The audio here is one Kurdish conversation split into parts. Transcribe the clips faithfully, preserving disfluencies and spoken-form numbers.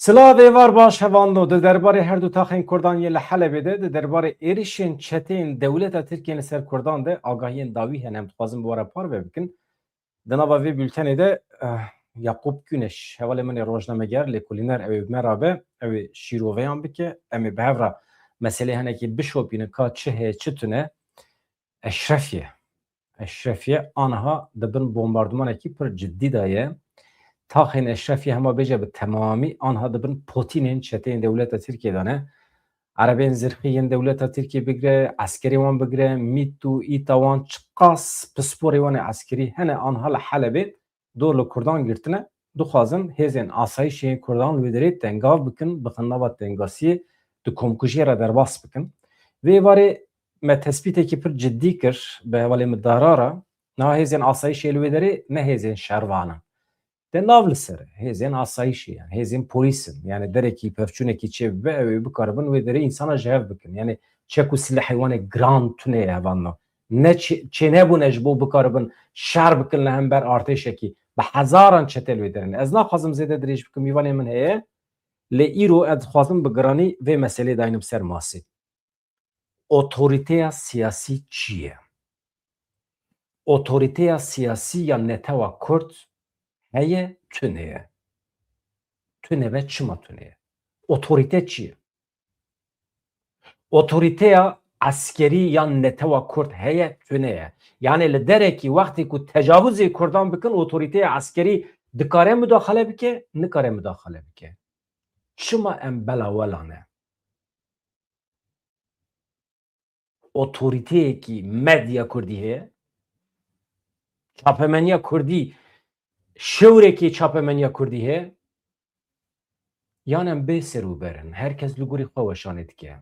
Silav êvar baş hevalno, di derbarê her du taxên Kurdan yên li Helebê de, di derbarê êrişên çeteyên dewleta Tirkiyê li ser Kurdan de agahiyên dawî hene, em dixwazin bi we re parve bikin. Di nava vê bültenê de, eh, Yakup Güneş, hevalê min ê rojnameger, lêkolîner, ew ê bi me re be, ew ê şîroveyan bike, em ê bi hev re meselê hinekî bişopînin ka çi heye, çi tune. Eşrefiye. Eşrefiye aniha di bin bombardumanekî pir cidî de ye. Taxên Eşrefiye hema bêje bi temamî aniha di bin potînên çeteyên dewleta Tirkiyê de ne. Erebên zirxî yên dewleta Tirkiyê bigire, eskerê wan bigire, mît û îta wan çiqas pisporê wan ê eskerî hene aniha li Helebê dor li Kurdan girtine, dixwazin hêzên asayîşê yên Kurdan li wê derê tengav bikin, bixin nava tengasiyê, di komkujiyê re derbas bikin. Vê êvarê me tespîtekî pir cidî kir bi hevalê min Dara re, niha hêzên asayîşê li wê derê ne hêzên şervan in. De nav li ser e, hêzên asayîşê, yani hêzên polîs in. Yani derekî pevçûnekî çê bibe, ew ê bikaribin wê derê însana ji hev bikin. Yani çek û silehê wan ê giran tune ye hevalno. Ne çê-, çênebûne ji bo bikaribin şer bikin li hember artêşekî. Bi hezaran çete li wê derê ne. Ez naxwazim zêde dirêj bikim, mîvanê min heye. Lê îro ez dixwazim bi giranî vê meselê daynim ser masê. Otorîteya siyasî çi ye? Otorîteya siyasî ya netewa Kurd heye, tune ye. Tune be, çima tune ye? Otorîte çi ye? Otorîteya eskerî ya netewa Kurd heye, tune ye. Yani li derekî wextê ku tecavuzê Kurdan bikin, otorîteya eskerî dikare mudaxale bike, nikare mudaxale bike. Çima em bela wela ne? Otorîteyekî medya Kurdî heye, çapemeniya Kurdî, şewrekê çapemeniya Kurdî heye, yan em bê ser û ber in, her kes li gorî xwe weşanê dike.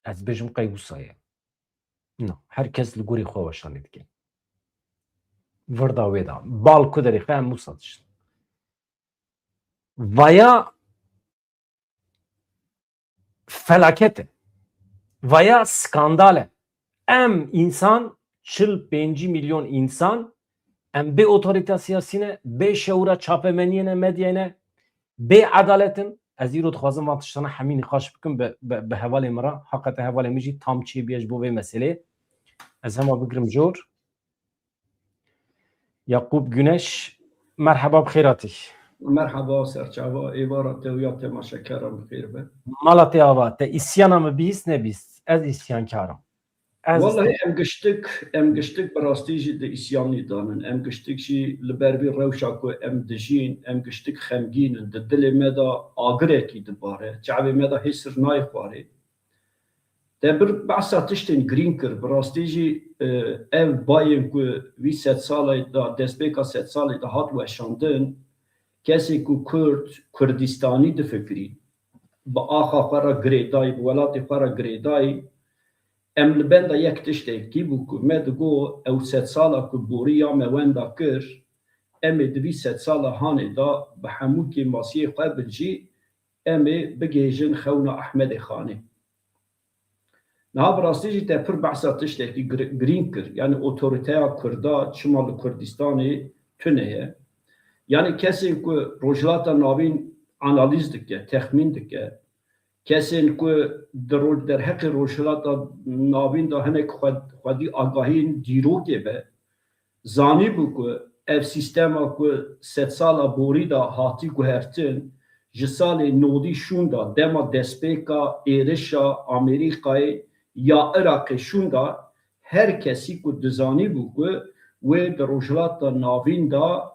Ez bêjim qey wisa ye. Na, her kes li gorî xwe weşanê dike. Vir da wê da. Bal ku derê xe em wisa dişin. Vaya felaket e. Vaya skandal e. Em însan, çil pêncî milyon însan, em bê otorîta siyasî ne, bê şewra çapemeniyê ne, medyayê ne, bê edalet in. Ez îro dixwazim van tiştana hemî nîqaş bikim bi, bi, bi hevalê min re. Heqete hevalê min jî tam çêbûye ji bo vê meselê. Ez hema bigrim jor. Yakup Güneş, merheba, bi xêr hatî. Merheba, serçava, êvara te û ya temaşekeran bi xêr be. Mala te ava, te îsyana min bîst nebîst, ez îsyankar im. Ez Wallahî em giştik, em giştik bi rastî jî di îsyanî de nin. Em giştik jî li ber vî rewşa ku em dijîn, em giştik xemgîn in. Di dilê me de agirekî dibare, çavê me de hêsir nayê xwarê. Te bir behsa tiştên girîng kir. Bi rastî jî, e, ev bayên ku vî sedsalê de, destpêka sedsalê de hat weşandin, kesê ku Kurd, Kurdistanî difikirî, bi axa xwe re girêdayî, bi welatê xwe re girêdayî, em li benda yek tiştekî bû ku me digot, ew sedsala ku borî ya me wenda kir, em ê di vî sedsala hanê de bi hemû kêmasiyê xwe bin jî em ê bigihêjin xewna Ehmedê Xanê. Niha bi rastî jî te pir behsa tiştekî gir-, girîng kir. Yani otorîteya Kurda çima li Kurdistanê tune ye? Yani kesên ku Rojhilata Navîn analîz dike, texmîn dike, kesên ku di ro-, derheqê Rojhilata Navîn de hinek xwe-, xwedî agahiyên dîrokê be, zanîbû ku ev sîstema ku sedsala borî de hatî guhertin, ji salê nodî şûnda dema destpêka êrişa Amerîkayê ya Iraqê şûnda, her kesî ku dizanîbû ku wê di Rojhilata Navîn de,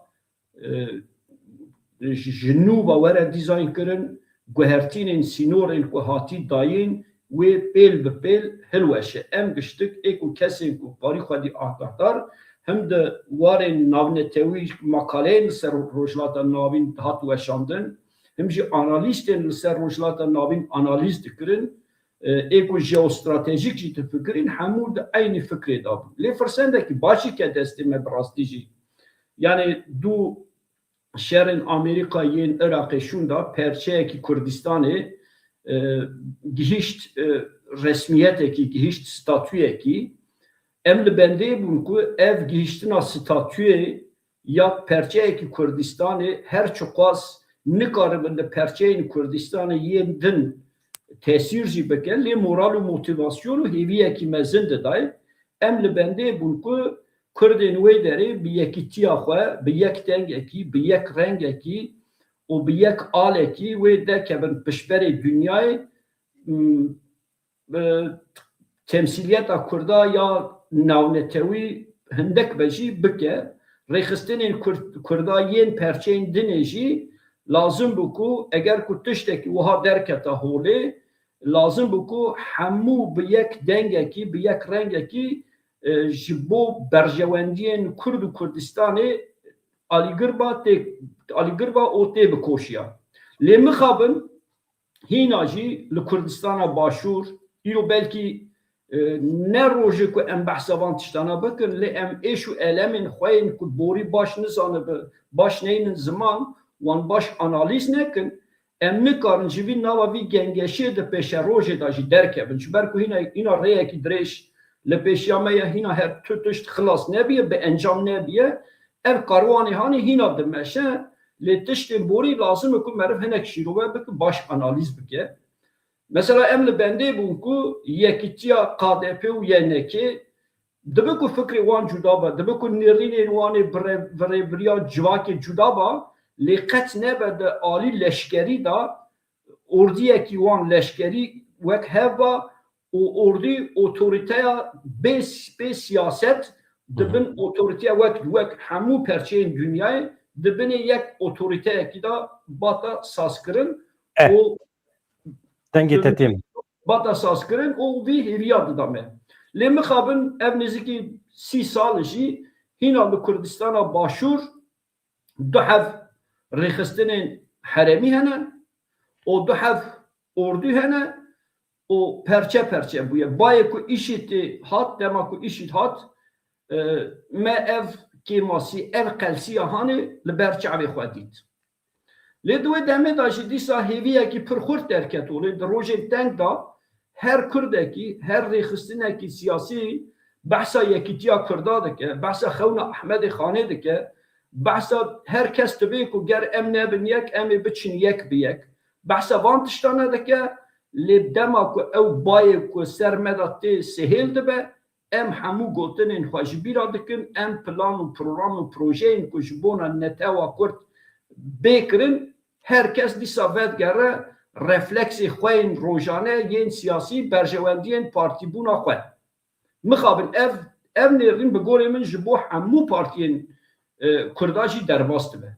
e, ji, ji nû ve were dîzayn kirin, guhertînên sînorên ku hatî dayîn, wê pêl bi pêl hilweşe. Em giştik ê ku kesên ku parî xwedî agahdar, him di warên navnetewî makaleyên li ser Rojhilata Navîn hat weşandin, him jî analîstên li ser Rojhilata Navîn analîz dikirin, e, ê ku jeostratejîk jî difikirîn, hemû di eynî fikrê de bûn. Lê firsendekî baş jî ke destê me bi rastî jî. Yani du şerên Amerîka yên Iraqê şûnda perçeyekî Kurdistanê, e, gihîşt, e, resmiyetekî, gihîşt statuyekî. Em li bendê bûn ku ev gihîştina statuyê ya perçeyekî Kurdistanê her çiqas nikaribin li perçeyên Kurdistanê yên din tesîr jî bike, lê moral û motivasyon û hêviyekî mezin didayê. Em li bendê bûn ku Kurdên wê derê bi yekîtiya xwe, bi yek dengekî, bi yek rengekî û bi yek alekî wê derkevin piştberê dinyayê, m, e, temsîliyeta Kurda ya navnetewî hindek be jî bike, rêxistinên Kurd, Kurda yên perçeyên dinê jî lazim bû ku eger ku tiştekî wiha derketa holê, lazim bû ku hemû bi yek dengekî, bi yek rengekî, e, ji bo berjewendiyên Kurd û Kurdistanê alîgir ba tê, alîgir ba û tê bikoşiya. Lê mixabin, hîna jî li Kurdistana Başûr, îro belkî, e, ne rojê ku em behsa van tiştana bikin, lê em êş û elemên xwe yên ku borî baş nizanibi, baş neynin ziman, wan baş analîz nekin, em nikarin ji vî nava vî gengeşiyê di pêşerojê de jî derkevin. Ji ber ku hîna, hîna rêyekî dirêj li pêşiya me ye, hîna her tu tişt xilas nebiye, bi encam nebiye. Ev karwanê hanê hîna dimeşe, lê tiştên borî lazim e ku meriv hinek şîrove bike, baş analîz bike. Mesela em li bendê bûn ku yekîtiya K D P û Y N K dibe ku fikrê wan cuda be, dibe ku nêrînên wan ê bi rê-, bi rêvebiriya civakê cuda be, lê qet nebe di alî leşkerî de ordiyekî wan leşkerî wek hev be û ordî otorîteya bê, bê siyaset di bin otorîteya wek, wek hemû perçeyên dinyayê di binê yek otorîteyekî de bata sazkirin. Eh, û dengê te têm. Bata sazkirin û vî hêviya dida me. Lê mixabin ev nêzîkî sî sal jî hîna li Kurdistana Başûr du hev rêxistinên herêmî hene û du hev ordû hene û perçe perçe bûye. Bayê ku îşîd tê hat, dema ku îşîd hat, e, me ev kêmasî, ev qelsiya hanê li ber çavê xwe dît. Lê di wê demê de jî dîsa hêviyekî pir xurt derket holê. Di rojên teng de her Kurdekî, her rêxistinekî siyasî behsa yekîtiya Kurda dike, behsa xewna Ehmedê Xanê dike, behsa her kes dibe ku ger em nebin yek, em ê biçin yek bi yek. Behsa van tiştane dike, lê dema ku ew bayê ku ser me de tê sihêl dibe, em hemû gotinên xwe ji bîra dikin, em plan û program û projeyên ku ji bona netewa Kurd bê kirin, her kes dîsa vedigere refleksê xwe yên rojane yên siyasî, berjewendiyên partîbûna xwe. Mixabin ev, ev nêrîn bi gorê min ji bo hemû partiyên, e, Kurda jî derbas dibe.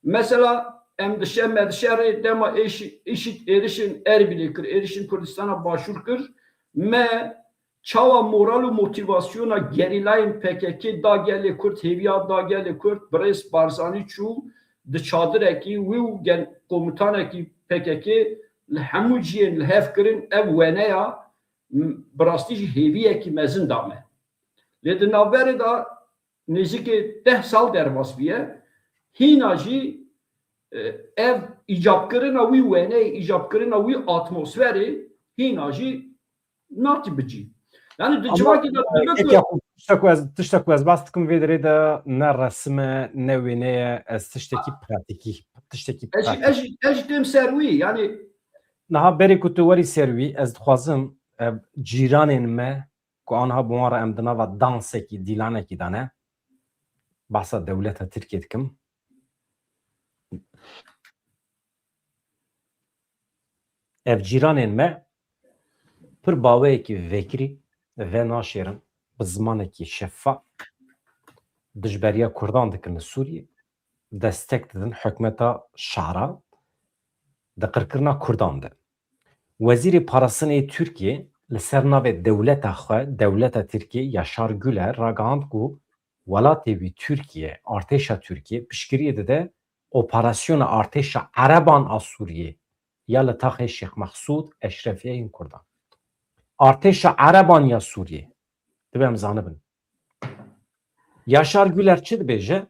Mesela em dişe, me dişerê dema êş-, îşîd êrişên Erbîlê kir, êrişên Kurdistana Başûr kir, me çawa moral û motîvasyona gerîlayên P K K da gelê Kurd, hêviya da gelê Kurd, birêz Barzanî çû di çadirekî wî û gen-, komutanekî P K K li hemû cihên li hev kirin, ev weneya, m-, bi rastî jî hêviyekî mezin da me. Lê di navberê de nêzîkê deh sal derbas bûye. Hîna jî, e, ev îcabkirina wî weneyê, îcabkirina wî atmosferê hîna jî natî bi cî. Yani di Ama, civakî de e, dibe ku yekî xwe tiştek ku ez, tiştek ku ez behs dikim vê derê de ne resim e, ne wêne ye, ez tiştekî pratîkî, tiştekî ez jî, pratîk. Ez jî, ez jî têm ser wî, yani Niha berê ku tu werî ser wî, ez dixwazim, e, cîranên me ku aniha bi wan re em di nava dansekî, dîlanekî de ne, behsa dewleta Tirkiyê dikim. Ev cîranên me pir baweyekî vekirî venaşêrin, bi zimanekî şeffaf, dijberiya Kurdan dikin li Sûriyê, destek didin hikûmeta şara di qirkirina Kurdan de. Wezîrê Parastinê Tirkiyê li ser navê dewleta xwe, dewleta Tirkiyê, Yaşar Güler ragihand ku welatê wî Tirkiye, artêşa Tirkiyê piştgiriyê dide operasyona artêşa Ereban a Sûriyê ya li taxê Şêx Mexsûd Eşrefiyê yên Kurdan. Artêşa Ereban ya Sûriyê, divê em zanibin. Yaşar Güler çi dibêje?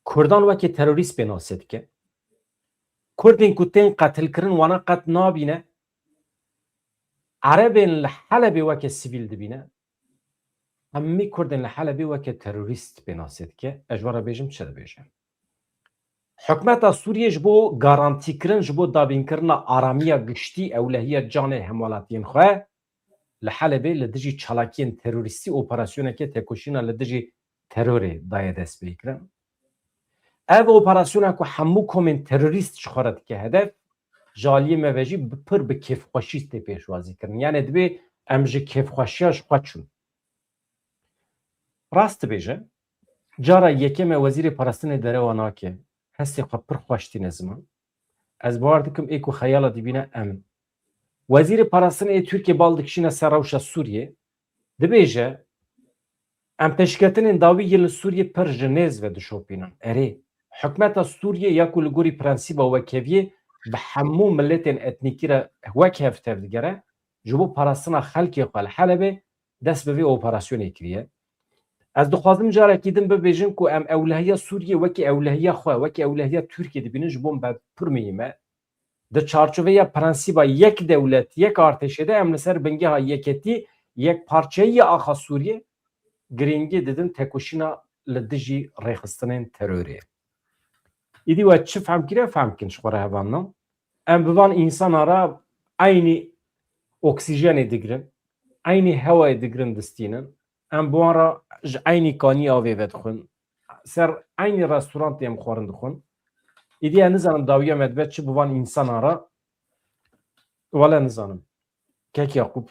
Kurdan wekî terorîst pênase dike. Kurdên ku tên qetilkirin wana qet nabîne. Erebên li Helebê weke sivîl dibîne. Hemî Kurdên li Helebê weke terorîst pênase dike. Ez ji we re bêjim çi dibêje. Hikûmeta Sûriyê ji bo garantîkirin, ji bo dabînkirina aramiya giştî, ewlehiya canê hemwelatiyên xwe li Helebê li dijî çalakiyên terorîstî operasyoneke tekoşîna li dijî terorê daye destpêkirin. Ev operasyona ku hemû komên terorîst ji xwe re dike hedef, ji aliyê me ve jî bi pir bi kêfxweşî tê pêşwazî kirin. Yanê dibê em ji kêfxweşiya ji xwe çûn. Rast dibêje, cara yekeme wezîrê parastinê derewa nake, hestê xwe pir xweş tîne ziman. Ez bawer dikim ê ku xeyala dibîne em in. Wezîrê parastinê yê Tirkiyê bal dikişîne ser rewşa Sûriyê, dibêje, em pêşketinên dawî yên li Sûriyê pir ji nêz ve dişopînin. Erê, hikûmeta Sûriyê ya ku li gorî prensîba wekheviyê bi hemû miletên etnîkî re wek hev tevdigere, ji bo parastina xelkê xwe li Helebê dest bi vê operasyonê kiriye. Ez dixwazim carekî din bibêjim ku em ewlehiya Sûriyê wekî ewlehiya xwe, wekî ewlehiya Tirkiyê dibînin, ji bo me pir muhîm e. Di çarçoveya prensîba yek dewlet, yek artêşê de em li ser bingeha yeketî, yekparçeyî ya axa Sûriyê girîngî didin tekoşîna li dijî rêxistinên terorê. Îdî we çi fehm kiriye, fehm kin ji xwe re hevalno. Em bi van însana re eynî oksîjenê digirin, eynî hewayê digirin distînin. Em bi wan re ji eynî kanî avê vedixwin. Ser eynî restorantê em xwarin dixwin. Îdî ez nizanim dawiya me dibe çi bi van însana re. Wele nizanim. Kek Yaqûb.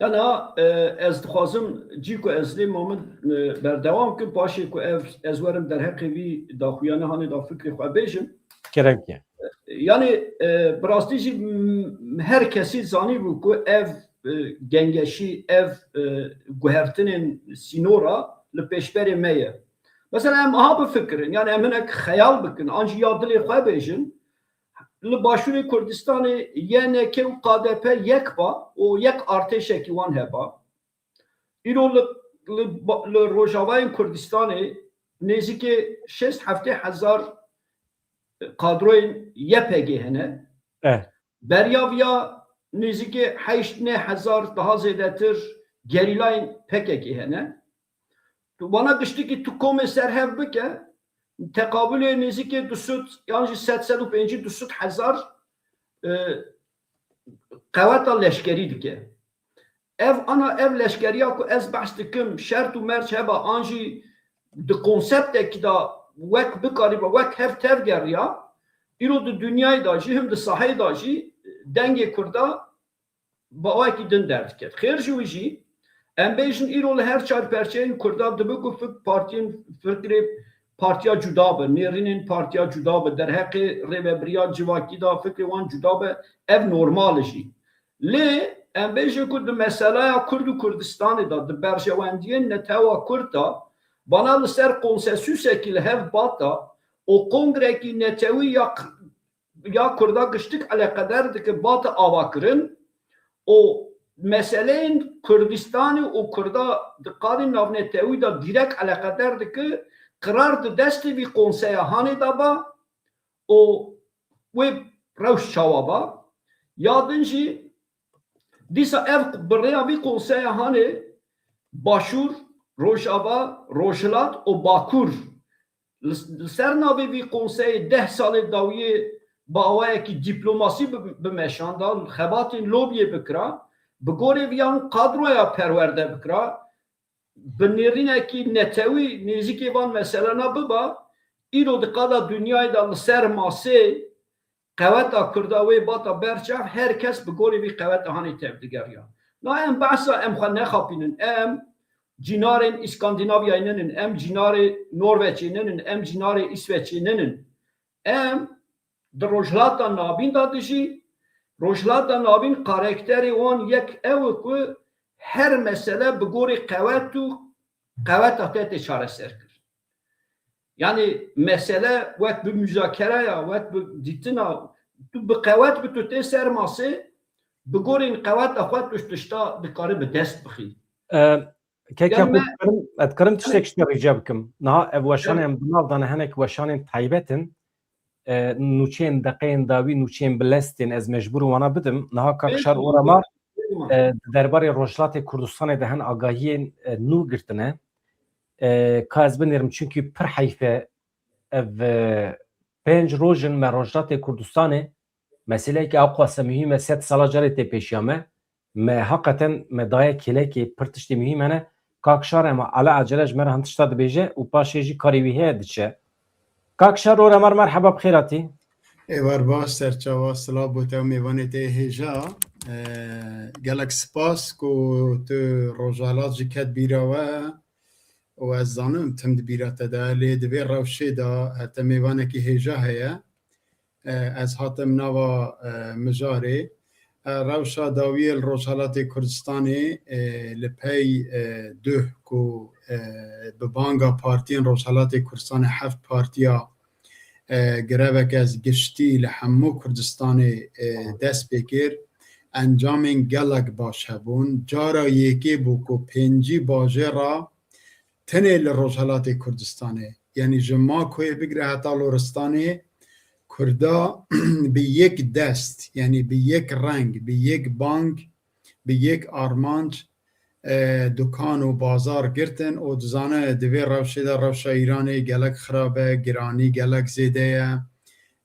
Yana, e, ez dixwazim cî ku ez lê mamin, e, berdewam kim, paşê ku ev, ez werim derheqê vî daxuyane hanê da fikrê xwe bêjim. Kerem ki. Yani, e, bi rastî jî, m-, her kesî zanîbû ku ev, e, gengeşî, ev, e, guhertinên sînora li pêşberê me ye. Mesela em aha bifikirin, yani em hinek xeyal bikin, an jî ya dilê xwe bêjin, li Başûrê Kurdistanê Y N K û K D P yek ba û yek artêşekî wan heba. Îro li, li, li Rojavayên Kurdistanê nêzîkê şêst heftê hezar kadroyên Y P G hene. Eh. Beriya viya nêzîkê heşt neh hezar daha zêdetir gerîlayên P K K hene. Tu vana giştikî tu komê ser hev bike, teqabulê nêzîkê du sed yan jî sed, sed û pêncî, du sed hezar, e, qeweta leşkerî dike. Ev ana, ev leşkeriya ku ez behs dikim, şert û merc heba an jî di konseptekî de wek bikarîbe, wek hev tevgeriya, îro di dinyayê de jî, him di saheyê de jî dengê Kurda bi awayekî din derdikeve. Xêr ji wî jî, em bêjin îro li her çar perçeyên Kurda dibe ku fik-, partiyên fikrê partiya cuda be, nêrînên partiya cuda be, derheqê rêvebiriya civakî de fikrê wan cuda be, ev normal e jî. Lê em bêjin ku di meselaya Kurd û Kurdistanê de, di berjewendiyên netewa Kurd de, vana li ser konsensusekî li hev bata û kongrekî netewî ya ya Kurda giştik eleqedar dike bate avakirin û meseleyên Kurdistanê û Kurda di qadên navnetewî de dîrek eleqedar dike, qirar di destê vî konseya hanê de ba û wê rewş çawa ba. Ya din jî dîsa ev bi rêya vî konseya hanê Başûr, Rojava, Rojhilat û Bakur Li, li ser navê vî konseyê deh salê dawiyê bi awayekî dîplomasî bi, bimeşanda, xebatên lobiyê bikira, bi gorê viyan kadroya perwerde bikira, bi nêrînekî netewî nêzîkê van meselena biba, îro di qada dinyayê de li ser masê qeweta Kurda wê bata ber çav, her kes bi gorî vî qeweta hanê tevdigeriya. Na em behsa em xwe nexapînin, em cînarên Îskandînavyayê ninin, em cînarê Norveçê ninin, em cînarê Îsveçê ninin. Em di Rojhilata Navîn de dijî, Rojhilata Navîn karakterê wan yek ew e ku her mesele bi gorî qewet û qeweta te tê çareser kir. Yani mesele wek bi muzakere ya, wek bi dîtina, tu bi qewet bi tu tê ser masê, bi gorên qeweta xwe tu tişta dikarî bi dest bixî. E, Keke Yani xwe me- dikarim, ez dikarim tiştek ji te rica bikim. Niha ev weşanê Evet. em di nav de ne, hinek weşanên taybet in. E, nûçeyên deqeyên dawî, nûçeyên bilestên ez mecbûr im wana bidim. Niha kak Şar Oramar, e, di derbarê Rojhilatê Kurdistanê de hin agahiyên, e, nû girtine. E, ka ez binêrim, çunkî pir heyf e, Ev, e, pênc roj in me Rojhilatê Kurdistanê meseleyeke ewqase muhîm e, sed sala carê tê pêşiya me. Me heqeten me daye kêlekê pir tiştê muhîm hene. Kak Şar ema ele ecele ji me re hin tişta dibêje û paşê jî karê wî heye diçe. Kak Şar, rora me re merheba, bi xêr hatî. Êvar baş, serçava, silav bo te û mêvanê te yê hêja. E, gelek spas ku tu Rojhilat jî ket bîra we û ez zanim tim di bîra te de, lê di vê rewşê de, e, te mêvanekî hêja heye. E, ez hatim nava, e, mijarê. E, rewşa dawiyê li Rojhilatê Kurdistanê, e, li pey, e, duh ku, e, bi banga partiyên Rojhilatê Kurdistanê, heft partiya, e, greveke giştî li hemû Kurdistanê, e, dest pê kir. Encamên gelek baş hebûn. Cara yekê bû ku pêncî bajêr re tenê li Rojhilatê Kurdistanê, yanî ji Makoyê bigire heta Loristanê, Kurda bi yek dest, yanî bi yek reng, bi yek bang, bi yek armanc, e, dukan û bazar girtin û dizane di vê rewşê de rewşa Îranê gelek xirab e, giranî gelek zêde ye.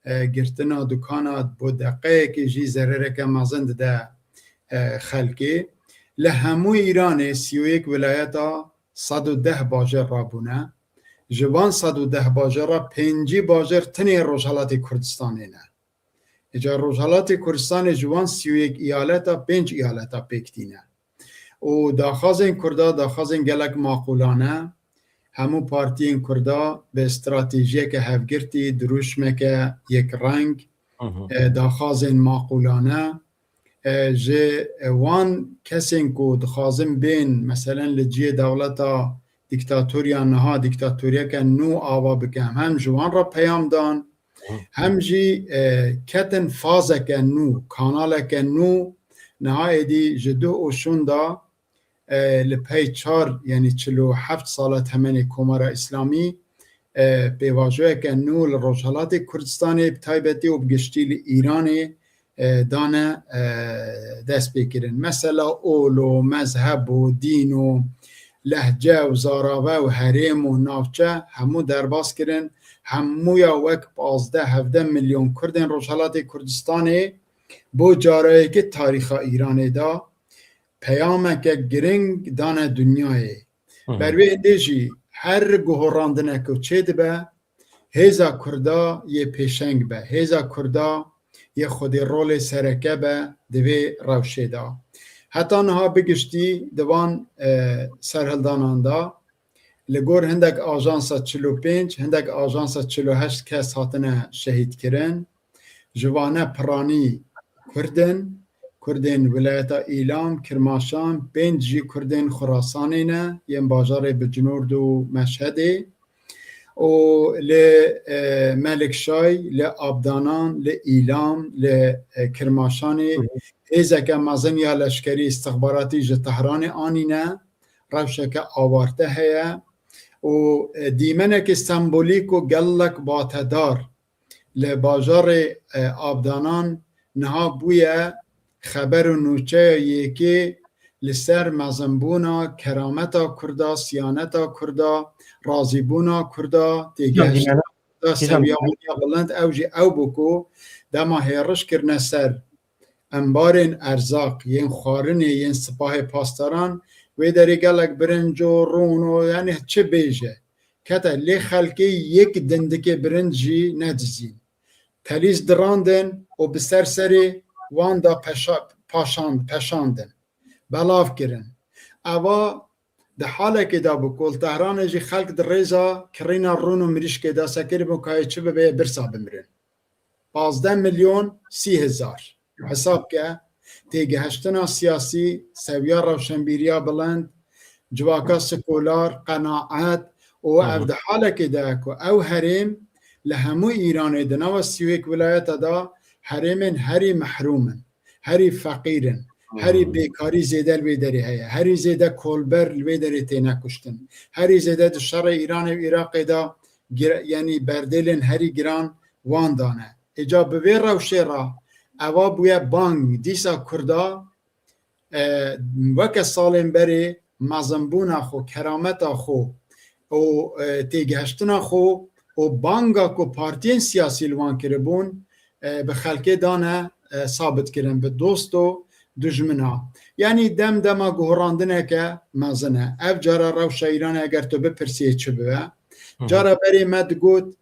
E, girtina dukana bo deqeyekê jî zerereke mezin dide, e, xelkê. Li hemû Îranê sî û yek wilayeta sed û deh bajêr rabûne. Ji van sed û deh bajêr re pêncî bajêr tenê Rojhilatê Kurdistanê ne. Îca Rojhilatê Kurdistanê ji wan sî û yek îyaleta pênc îyaleta pêk tîne. Û daxwazên Kurda daxwazên gelek maqûlane, hemû partiyên Kurda bi stratejiyeke hevgirtî, dirûşmeke yekreng, Hı hı. e, daxwazên maqûlane, e, ji, e, wan kesên ku dixwazin bên, meselen li cihê dewleta dîktatoriya niha, dîktatoriyeke nû ava bikin, hem ji wan re peyam dan, Hı. hem jî, e, ketin fazeke nû, kanaleke nû, niha êdî ji duh û şûn de, e, li pey çar, yanî çil û heft sala temenê Komara Îslamî, e, pêvajoyeke nû li Rojhelatê Kurdistanê bi taybetî û bi giştî li Îranê, e, dane, e, destpêkirin. Mesela ol û mezheb û dîn û lehce û zarave û herêm û navçe hemû derbas kirin. Hemûya wek pazdeh hevdeh milyon Kurdên Rojhelatê Kurdistanê bo carayekê tarîxa Îranê de peyameke giring dane dinyayê. Hı hı. Ber wê hindê jî her guhorandinek ku çêdibe, hêza Kurda yê pêşeng be, hêza Kurda yê xwedî rolê sereke be di vê rewşê de. Heta niha bigiştî di van, e, serhildanan de li gor hindek ajansa çil û pênc, hindek ajansa çil û heşt kes hatine şehîdkirin. Ji vane piranî Kurd in, Kurdên wilayeta Îlam, Kirmaşan, pênc jî Kurdên Xurasanê ne, yên bajarê Bicinord û Meşhedê. Û li, e, Melikşay, li Abdanan, li Îlam, li, e, Kirmaşanê Hı hı. hêzeke mezin ya leşkerî, îstixbaratî ji Tehranê anîne, rewşeke awarte heye û, e, dîmeneke sembolîk û gelek batedar li bajarê, e, Abdanan niha bûye xeber û nûçeya yekê li ser mezinbûna kerameta Kurda, siyaneta Kurda, razîbûna Kurda, têgihiştina Kurda, sewiya bilind. Ew jî ew bû ku dema hêriş kirine ser embarên erzaq, yên xwarinê, yên sipahê pasdaran, wê derê gelek birinc û rûn û, yanî çi bêje, kete lê xelkê yek dindikê birinc jî nedizîn. Telîz dirandin û bi ser serê wan de peşa-, paşand-, peşandin. Belav kirin. Eva di halekê de bû ku li Tehranê jî xelk di rêza kirîna rûn û mirîşkê de sekiribû, ka yê çi bibe yê birsa bimirin. Pazdeh milyon sî hezar. Hesab ke, têgihiştina siyasî, sewiya rewşenbîriya bilind, civaka sekular, qenaet û Hı hı. ev di halekê de ye ku ew herêm li hemû Îranê di nava sî û yek wilayeta de herêmên herî mehrûm in, herî feqîr in, herî Hı. bêkarî zêde li wê derê heye, herî zêde kolber li wê derê têne kuştin, herî zêde di şerê Îranê û Iraqê de gir-, yanî berdêlên herî giran wan dane. Îca bi vê rewşê re eva bûye bang dîsa Kurda, e, weke salên berê mezinbûna xwe, kerameta xwe û, e, têgihiştina xwe û banga ku partiyên siyasî li wan kiribûn, e, bi xelkê dane, e, sabit kirin bi dost û dijmina. Yanî dem dema guherandineke mezin e. Ev cara rewşa Îranê eger tu bipirsiyê çi bibe? Hı hı. Cara berê me digot,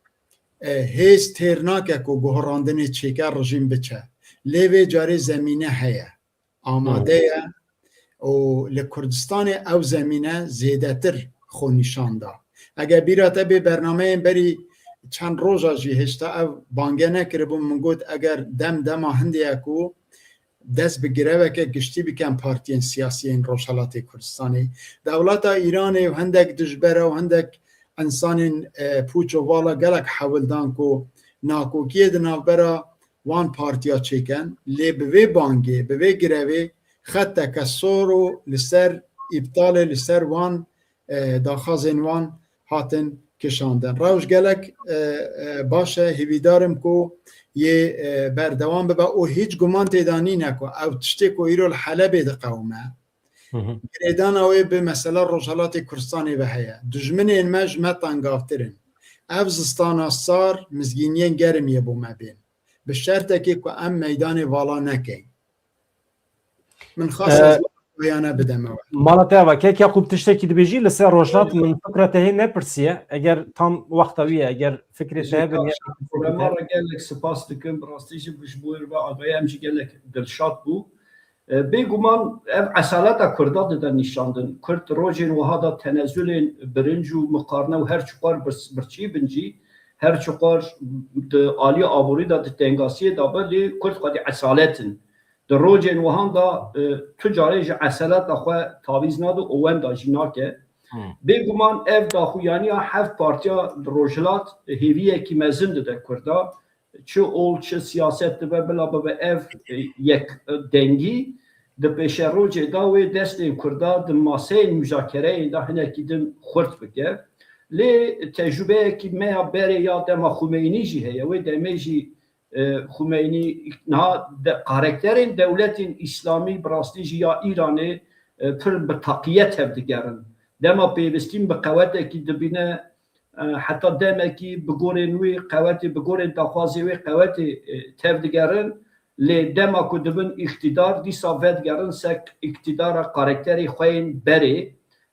e, hêz têr nake ku guherandinê çêke rejîm biçe. Lê vê carê zemîne heye. Amade ye û li Kurdistanê ew zemîne zêdetir xwe nîşan da. Eger bîra te bê bernameyên berî çend roja jî hêşta ev bange nekiribûn, min got eger dem dema hindê ye ku dest bi greveke giştî bikin partiyên siyasî yên Rojhelatê Kurdistanê. Dewleta Îranê û hindek dijbera û hindek însanên, e, pûç û vala gelek hewil dan ku nakokiyê di navbera wan partiya çêkin, lê bi vê bangê, bi vê grevê xeteke sor û li ser îptalê, li ser wan, e, daxwazên wan hatin kişandin. Rewş gelek, e, e, baş e, hêvîdar im ku yê, e, berdewam bibe û hîç guman tê de nîne ku ew tiştê ku îro li Helebê diqewime, Hı hı. girêdana wê bi mesela Rojhelatê Kurdistanê ve heye. Dijminên me ji me tengavtir in. Ev zistana sar mizgîniyên germ yê bo me bên. Bi şertekê ku em meydanê vala nekeyn. Min xas Ee, ez weyane bideme we. Mala te ava, kek Yaqûb tiştekî dibêjî, li ser Rojhilat min fikra te hê nepirsiye. Eger tam wexta wî ye, eger fikrê te hebe, Rema re gelek spas dikim. Bi rastî jî ji bo we agahî em jî gelek dilşad bû. E, bêguman ev esaleta Kurda dide nîşandin. Kurd rojên wiha de tenezulên birinc û miqarne û her çiqar bir-, birçî bin jî, her çiqar di alî aborî de di tengasiyê de be, lê Kurd xwedî esalet in. Di rojên wihan de, e, tu carê ji esaleta xwe tavîz nade û wenda jî nake. Hmm. Bêguman ev daxuyaniya heft partiya li Rojhilat hêviyekî mezin dide Kurda. Çi ol, çi siyaset dibe, bila bibe ev, e, yek, e, dengî di pêşerojê de wê destên Kurda di maseyên muzakereyên de hinekî din xurt bike. Lê tecrubeyekî me ya berê ya dema Xumeynî jî heye. Wê demê jî, e, Xumeynî niha de, karakterên dewletên Îslamî bi rastî jî ya Îranê, e, pir bi taqiyet tevdigerin. Dema pêvistîn bi qewetekî dibîne, e, heta demekî bi gorên wî qewetê, bi gorên daxwazê wê qewetê, e, tevdigerin, lê dema ku dibin îktidar, dîsa vedigerin ser îktidara karakterê xwe yên berê.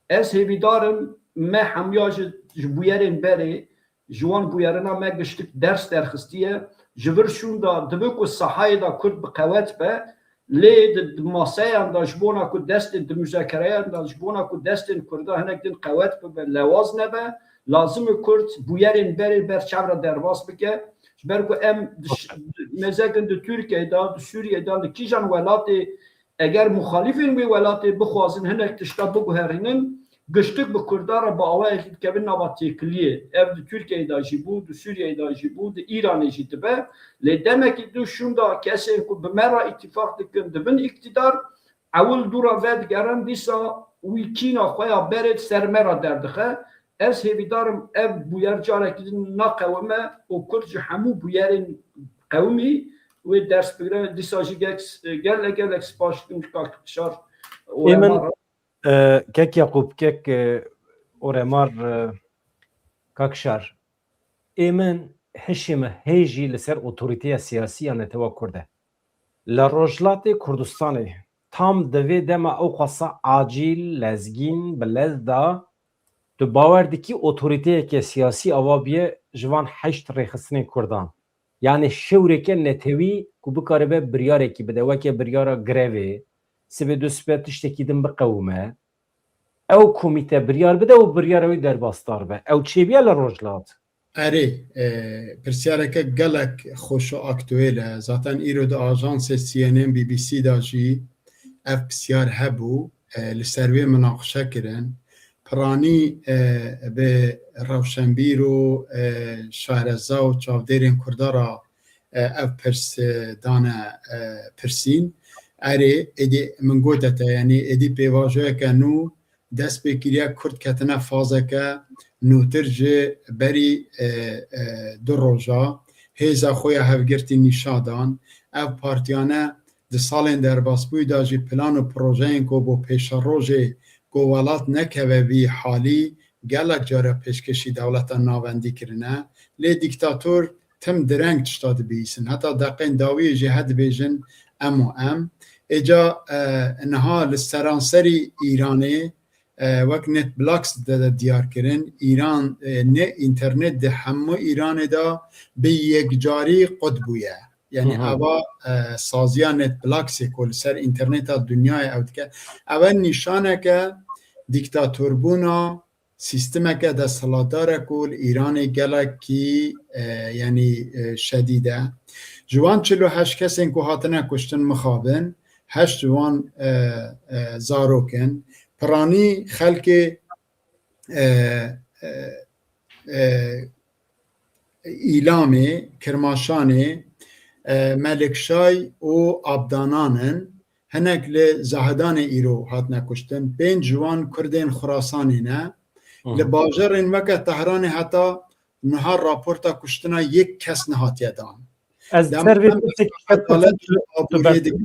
Ez hêvîdar im me hemûya ji, ji bûyerên berê, ji wan bûyerina me giştik ders derxistiye. Ji vir şûnda dibe ku sahayê de Kurd bi qewet be, lê di, di maseyan de ji bona ku destên, di muzakereyan de ji bona ku destên Kurda hinek din qewet bibe, lewaz nebe, lazim e Kurd bûyerên berê ber çav re derbas bike. Ji ber ku em di ş-, mêzekin di Tirkiyeyê de, di Sûriyeyê de, li kîjan welatê eger muxalîfên wê welatê bixwazin hinek tişta biguherînin, giştik bi Kurdan re bi awayekî dikevin nava têkiliyê. Ev di Tirkiyeyê de jî bû, di Sûriyeyê de jî bû, di Îranê jî dibe. Lê demekî dû şûnda kesên ku bi me re îtîfaq dikin, dibin îktidar, ewil dû re vedigerin, dîsa wî kîna xwe ya berê di ser me re derdixe. Ez hêvîdar im ev bûyer carekî din naqewime û Kurd ji hemû bûyerên qewimî wê ders bigire. Dîsa jî gelek, gelek, gelek spas dikim ji Kak Şar û Ê min, Emar. E, kek Yaqûb, kek, e, Oremar, e, Kak Şar. Ê min, hişê min hê jî li ser otorîteya siyasî ya netewa Kurd e. Li Rojhilatê Kurdistanê tam di vê dema ew qasa acîl, lezgîn, bi lez de, tu bawer dikî otorîteyeke siyasî ava biye ji van heşt rêxistinên Kurdan? Yanî şewreke netewî ku bikaribe biryarekî bide, weke biryara grevê, sibê du sibe tiştekî din biqewime, ew komîte biryar bide û biryara wî derbasdar be. Ew çêbiya li Rojhilat? Erê, e, pirsyareke gelek xweş û aktuêl e. Zaten îro di ajansê C N N, B B C de jî ev pirsyar hebû, e, li ser wê minaqişe kirin. Piranî, e, bi rewşenbîr û, e, şareza û çavdêrên Kurda re, e, ev pirs, e, dane, e, pirsîn. Erê, êdî min gote te, yanî êdî pêvajoyeke nû dest pê kiriye, Kurd ketine fazeke nûtir ji berî, e, e, du roja hêza xwe ya hevgirtî nîşa dan. Ev partiyane di salên derbasbûyî de jî plan û projeyên ku bo pêşerojê ku welat nekeve vî halî gelek cara pêşkêşî dewleta navendî kirine. lê dîktator tim direng tişta dibihîsin. Heta deqên dawiyê jî he dibêjin em û em. Êca, e, niha li seranserî Îranê, e, wek Netblocks de, de diyar kirin, Îran, e, ne înternet di hemû Îranê de bi yekcarî qut bûye. Yani Hı hı. ava, e, saziya Netblocks-ê ku li ser înterneta dinyayê ew dike, ew e nîşaneke dîktatorbûna sîstemeke desthilatdar e ku li Îranê gelekî, e, yani, e, şedîd e. Ji wan çil û heşt kesên ku hatine kuştin mixabin, heşt ji wan, e, e, zarok in. Piranî xelkê, e, e, e, Îlamê, Kirmaşanê, e, Melikşay û Abdanan in. Hinek li Zahedanê îro hatine kuştin. Pênc ji wan Kurdên Xurasanê ne. Hı hı. Li bajarên weke Tehranê heta niha raporta kuştina yek kes nehatiye dan. Ez Dem ser vê em pirsek adalet û aboriyê dike.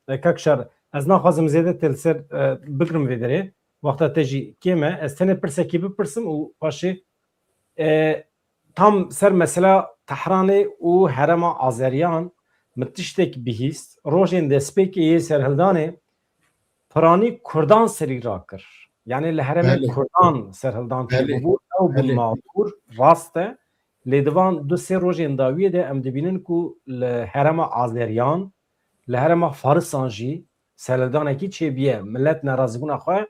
E, Kak Şar, ez naxwazim zêde te li ser, e, bigirim vê derê. Wexta te jî kêm e. Ez tenê pirsekî bipirsim û paşê, e, tam ser mesela Tehranê û herêma Azeriyan min tiştek bihîst. Rojên destpêkê yê serhildanê piranî Kurdan serî rakir. Yani li herêmê Belê. Kurdan serhildan Belê. çêbûbû. Ew bûn Belê. mağdur, rast e. Lê di van du sê rojên dawiyê de em dibînin ku li herêma Azeriyan, li herêma Farisan jî serhildanekî çêbûye. Milet nerazîbûna xwe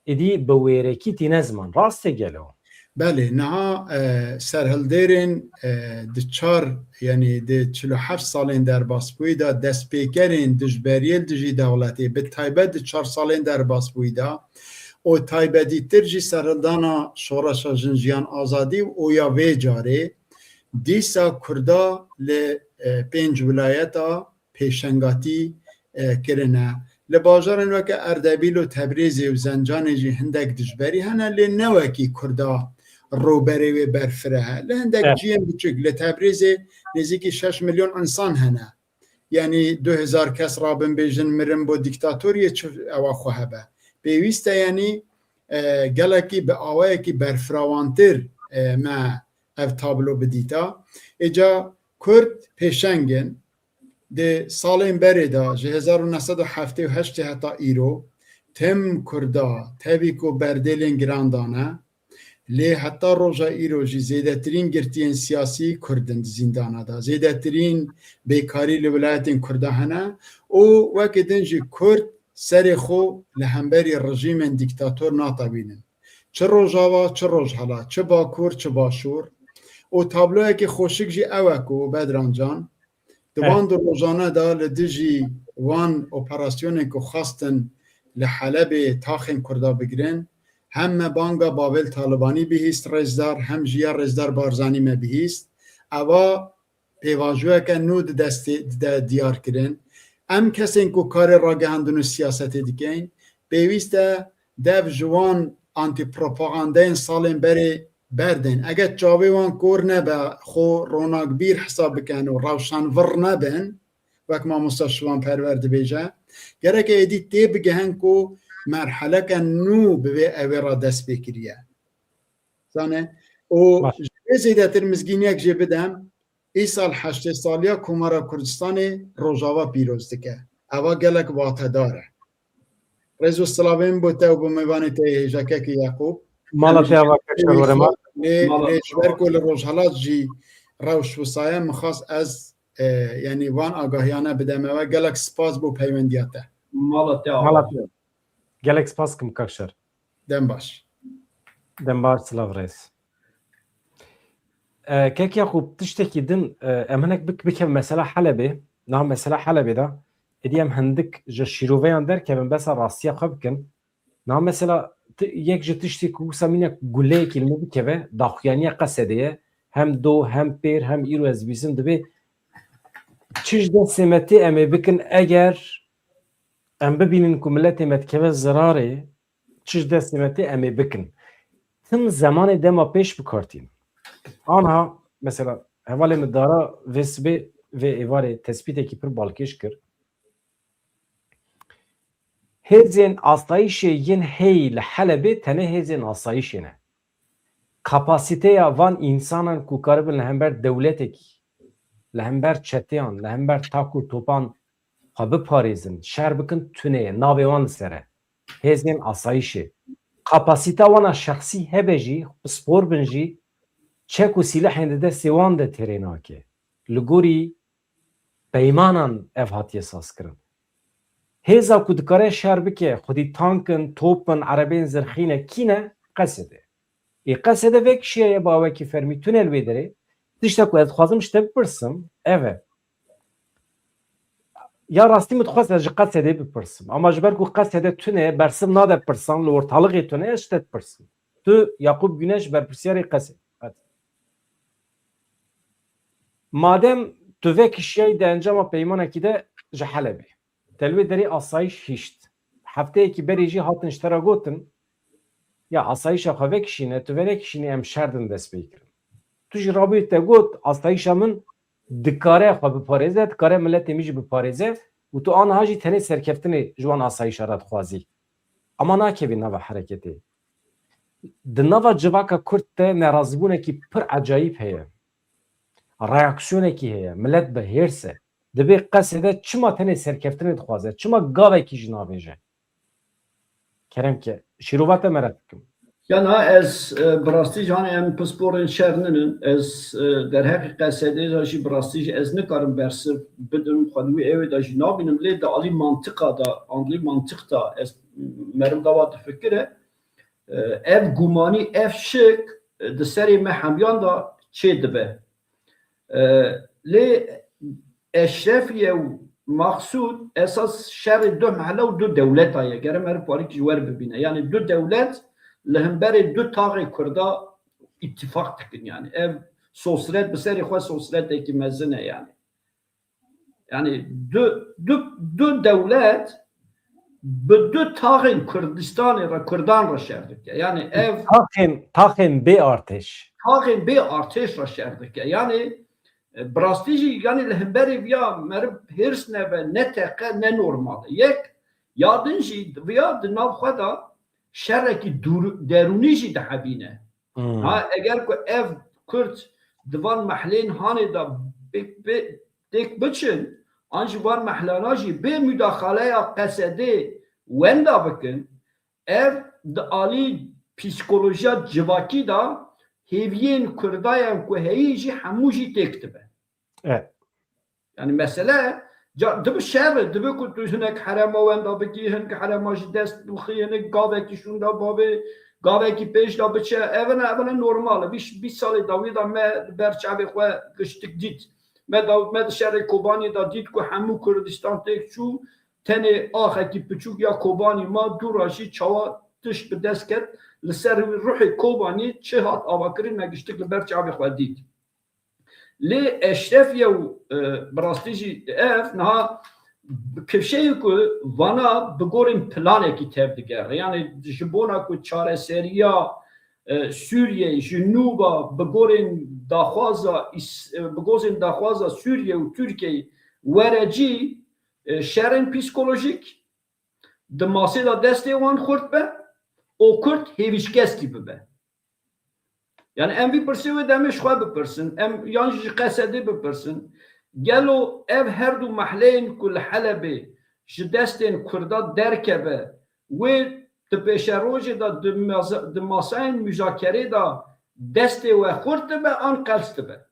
êdî bi wêrekî tîne ziman. Rast e gelo? Belê, niha, e, serhildêrên, e, di çar, yani di çil û heft salên derbasbûyî de, destpêkerên dijberiyê li dijî dewletê, bi taybet di çar salên derbasbûyî de, û taybetîtir jî serhildana Şoreşa Jin Jiyan Azadî û ya vê carê, dîsa Kurda li, e, pênc wilayeta pêşengatî, e, kirine. Li bajarên weke Erdebîl û Tebrêzê û Zencanê jî hindek dijberî hene, lê ne wekî Kurda rûberê wê berfireh e. Li hindek Evet. ciyên biçûk, li Tebrêzê nêzîkî şeş milyon însan hene. Yani du hezar kes rabin bêjin mirin bo dîktatoriyê çi ewa xwe hebe. Pêwîst e yani, e, gelekî bi awayekî berfirawantir, e, me ev tablo bidîta. Êca Kurd pêşeng in. Di salên berê de ji hezar û neh sed û heftê û heştê heta îro tim Kurda tevî ku berdêlên giran dane, lê heta roja îro jî zêdetirîn girtiyên siyasî Kurd in di zîndana de. Zêdetirîn bêkarî li wilayetên Kurda hene û weke din jî Kurd serê xwe li hemberî rejîmên dîktator natewînin. Çi Rojava, çi Rojhela, çi Bakur, çi Başûr. Û tabloyekî xweşik jî ew e ku Bedran Can, di He. van du rojane de li dijî wan operasyonên ku xwestin li Helebê taxên Kurda bigirin, hem me banga Bavel Talibanî bihîst rêzdar, hem jî ya rêzdar Barzanî me bihîst. Eva pêvajoyeke nû di destê, dide diyar kirin. Em kesên ku karê ragihandin û siyasetê dikin, pêwîst e dev ji wan antîpropagandeyên salên berê berdin. Eger çavê wan kor nebe, xwe ronakbîr hesab bikin û rewşanvir nebin, wek mamosta Şivan Perwer dibêje, gereke êdî tê bigihin ku merheleke nû bi vê ewê re dest pê kiriye. Zane, û Baş. ji vê zêdetir mizgîniyek jê bidem, îsal heştê saliya Komara Kurdistanê Rojava pîroz dike. Eva gelek watedar e. Rêz û silavên bo te û bo mêvanê te yê hêja kekê Yaqûb. Mala Em te ji ava vê kek Şerwere ma. lê, Mala lê ji ber ku li Rojhelat jî rewş wisa ye, min xwest ez, e, yani van agahiyane bideme we. Gelek spas bo peywendiya te. Mala te ava. Mala te. Gelek spas kim kek Şer. Dem baş. Dem baş, silav rêz. E, kek Yaqûb, tiştekî din, e, em hinek bik-, bikevin mesela Helebê. Niha mesela Helebê de, êdî em hindik ji şîroveyan derkevin, besa rastiya xwe bikin. Niha mesela ti-, yek ji tiştî ku wisa mîna guleyekî li me bikeve, daxuyaniya Qesedê ye. Hem do, hem pêr, hem îro ez dibîsim, dibê çi ji destê me tê em ê bikin, eger em bibînin ku miletê me dikeve zirarê, çi ji destê me tê em ê bikin. Tim zemanê dema pêş bi kar tînin. Anha, mesela, hevalê min dara vê sibê, vê êvarê tespîtekî pir balkêş kir. Hêzên asayîşê yên heyî li Helebê tenê hêzên asayîşê ne. kapasîteya van însanan ku karibin li hember dewletekî, li hember çeteyan, li hember tak û topan xwe biparêzin, şer bikin, tune ye, navê wan li ser e. Hêzên asayîşê. Kapasîta wan a şexsî hebe jî, pispor bin jî, çek û sîlehên di destê wan de têrê nake. Li gorî peymanan ev hatiye sazkirin. Hêza ku dikare şer bike, xwedî tank in, top in, erebeyên zirxî ne, kî ne? Qesedê. Ê Qesedê vekişiyaye bi awekî fermî tune li wê derê. Tişta ku ez dixwazim ji te bipirsim, ev e. Ya rastî min dixwest ez ji Qesedê bipirsim. Ama ji ber ku Qesede tune, bersiv nade pirsan, li ortalıqê tune, ez ji te dipirsim. Tu Yakup Güneş, berpirsiyarê Qesedê. Hadi. Madem tu vekişiyayî di encama peymanekî de ji Helebê, te li wê derê asayîş hişt. Hefteyekî berê jî hatin ji te re gotin, ya asayîşa xwe vekişîne, tu venekişînî em şer din dest pê kirin. Tu jî rabûyî te got, asayîşa min dikare xwe biparêze, dikare miletê min jî biparêze û tu aniha jî tenê serkeftinê ji wan asayîşa re dixwazî. Ama nakevî nava hereketê. Di nava civaka Kurd de nerazîbûnekî pir ecayîb heye. Reaksiyonekî heye. Milet bi hêrs e. Dibê Qesedê çima tenê serkeftinê dixwaze? Çima gavekî jî navêje? Kerem ke, şîrova te mereq dikim. Ya na ez, e, bi rastî jî hanê em pisporên şer ninin. Ez, e, derheqê Qesedê de jî bi rastî jî ez nikarim bersiv bidim. Xwe di wî ewê de jî nabînim. Lê di alî mantiqa de, alî mantiq de ez meriv dawa difikire. E, ev gumanî, ev şik, e, di serê me hemiyan de çê dibe. E, lê Eşrefiye û Maqsûd esas şerê du mehele û du dewleta ye. Gere meriv parîk ji wer bibîne. Yanî du dewlet li hemberê du taxê Kurda îtîfaq dikin. Yanî ev sosret bi serê xwe sosretekî mezin e yanî. Yanî du, du, du dewlet bi du taxên Kurdistanê re, Kurdan re şer dike. Yanî ev Taxên, taxên bê artêş. Taxên bê artêş re şer dike. Yanî, e, bi rastî jî, yanî li hemberê viya meriv hêrs nebe, ne teqe, ne normal e. Yek, ya din jî viya di nav xwe de şerekî dûr-, derûnî jî dihebîne. Hmm. Ha, eger ku ev Kurd di van mehlên hanê de bi, bi, têk biçin, an ji van mehlana jî bê mudaxaleya Qesedê wenda bikin, ev di alî psîkolojiya civakî de hêviyên Kurdayan ku heyî jî hemû jî têk dibe. Evet. Yani mesele ca-, dibi şer, dibi ku tu hinek herema wenda bikî, hinek herema ji dest bixî, hinek gavekî şûnda bavê, gavekî pêş de biçe. Evine, evine normal e. Bîst, bîst salê dawî de me ber çavê xwe giştik dît. Me da, me di şerê Kobanî de dît ku hemû Kurdistan têk çû, tenê axekî piçûk ya Kobanî ma, dû re jî çawa tişt bi dest ket, li ser ruhê Kobanî çi hat avakirin me giştik li ber çavê xwe dît. Lê Eşrefiye û, e, bi rastî jî ev niha kifşeyê ku vana bi gorên planekî tevdigere. Yani ji bona ku çareseriya, e, Sûriyeyê ji nû ve bi gorên daxwaza Îs-, e, bi gorên daxwaza Sûriye û Tirkiyeyê were cî, e, şerên psîkolojîk di masê de destê wan xurt be û Kurd hêvîşkestî bibe. Yani em vî pirsê wê demê ji xwe bipirsin, em yan jî ji Qesedê bipirsin. Gelo ev her du mehleyên ku li Helebê ji destên Kurda derkeve, wê di pêşerojê de di maza-, di masayên muzakerê de destê we xurt dibe an qels dibe? Hı hı.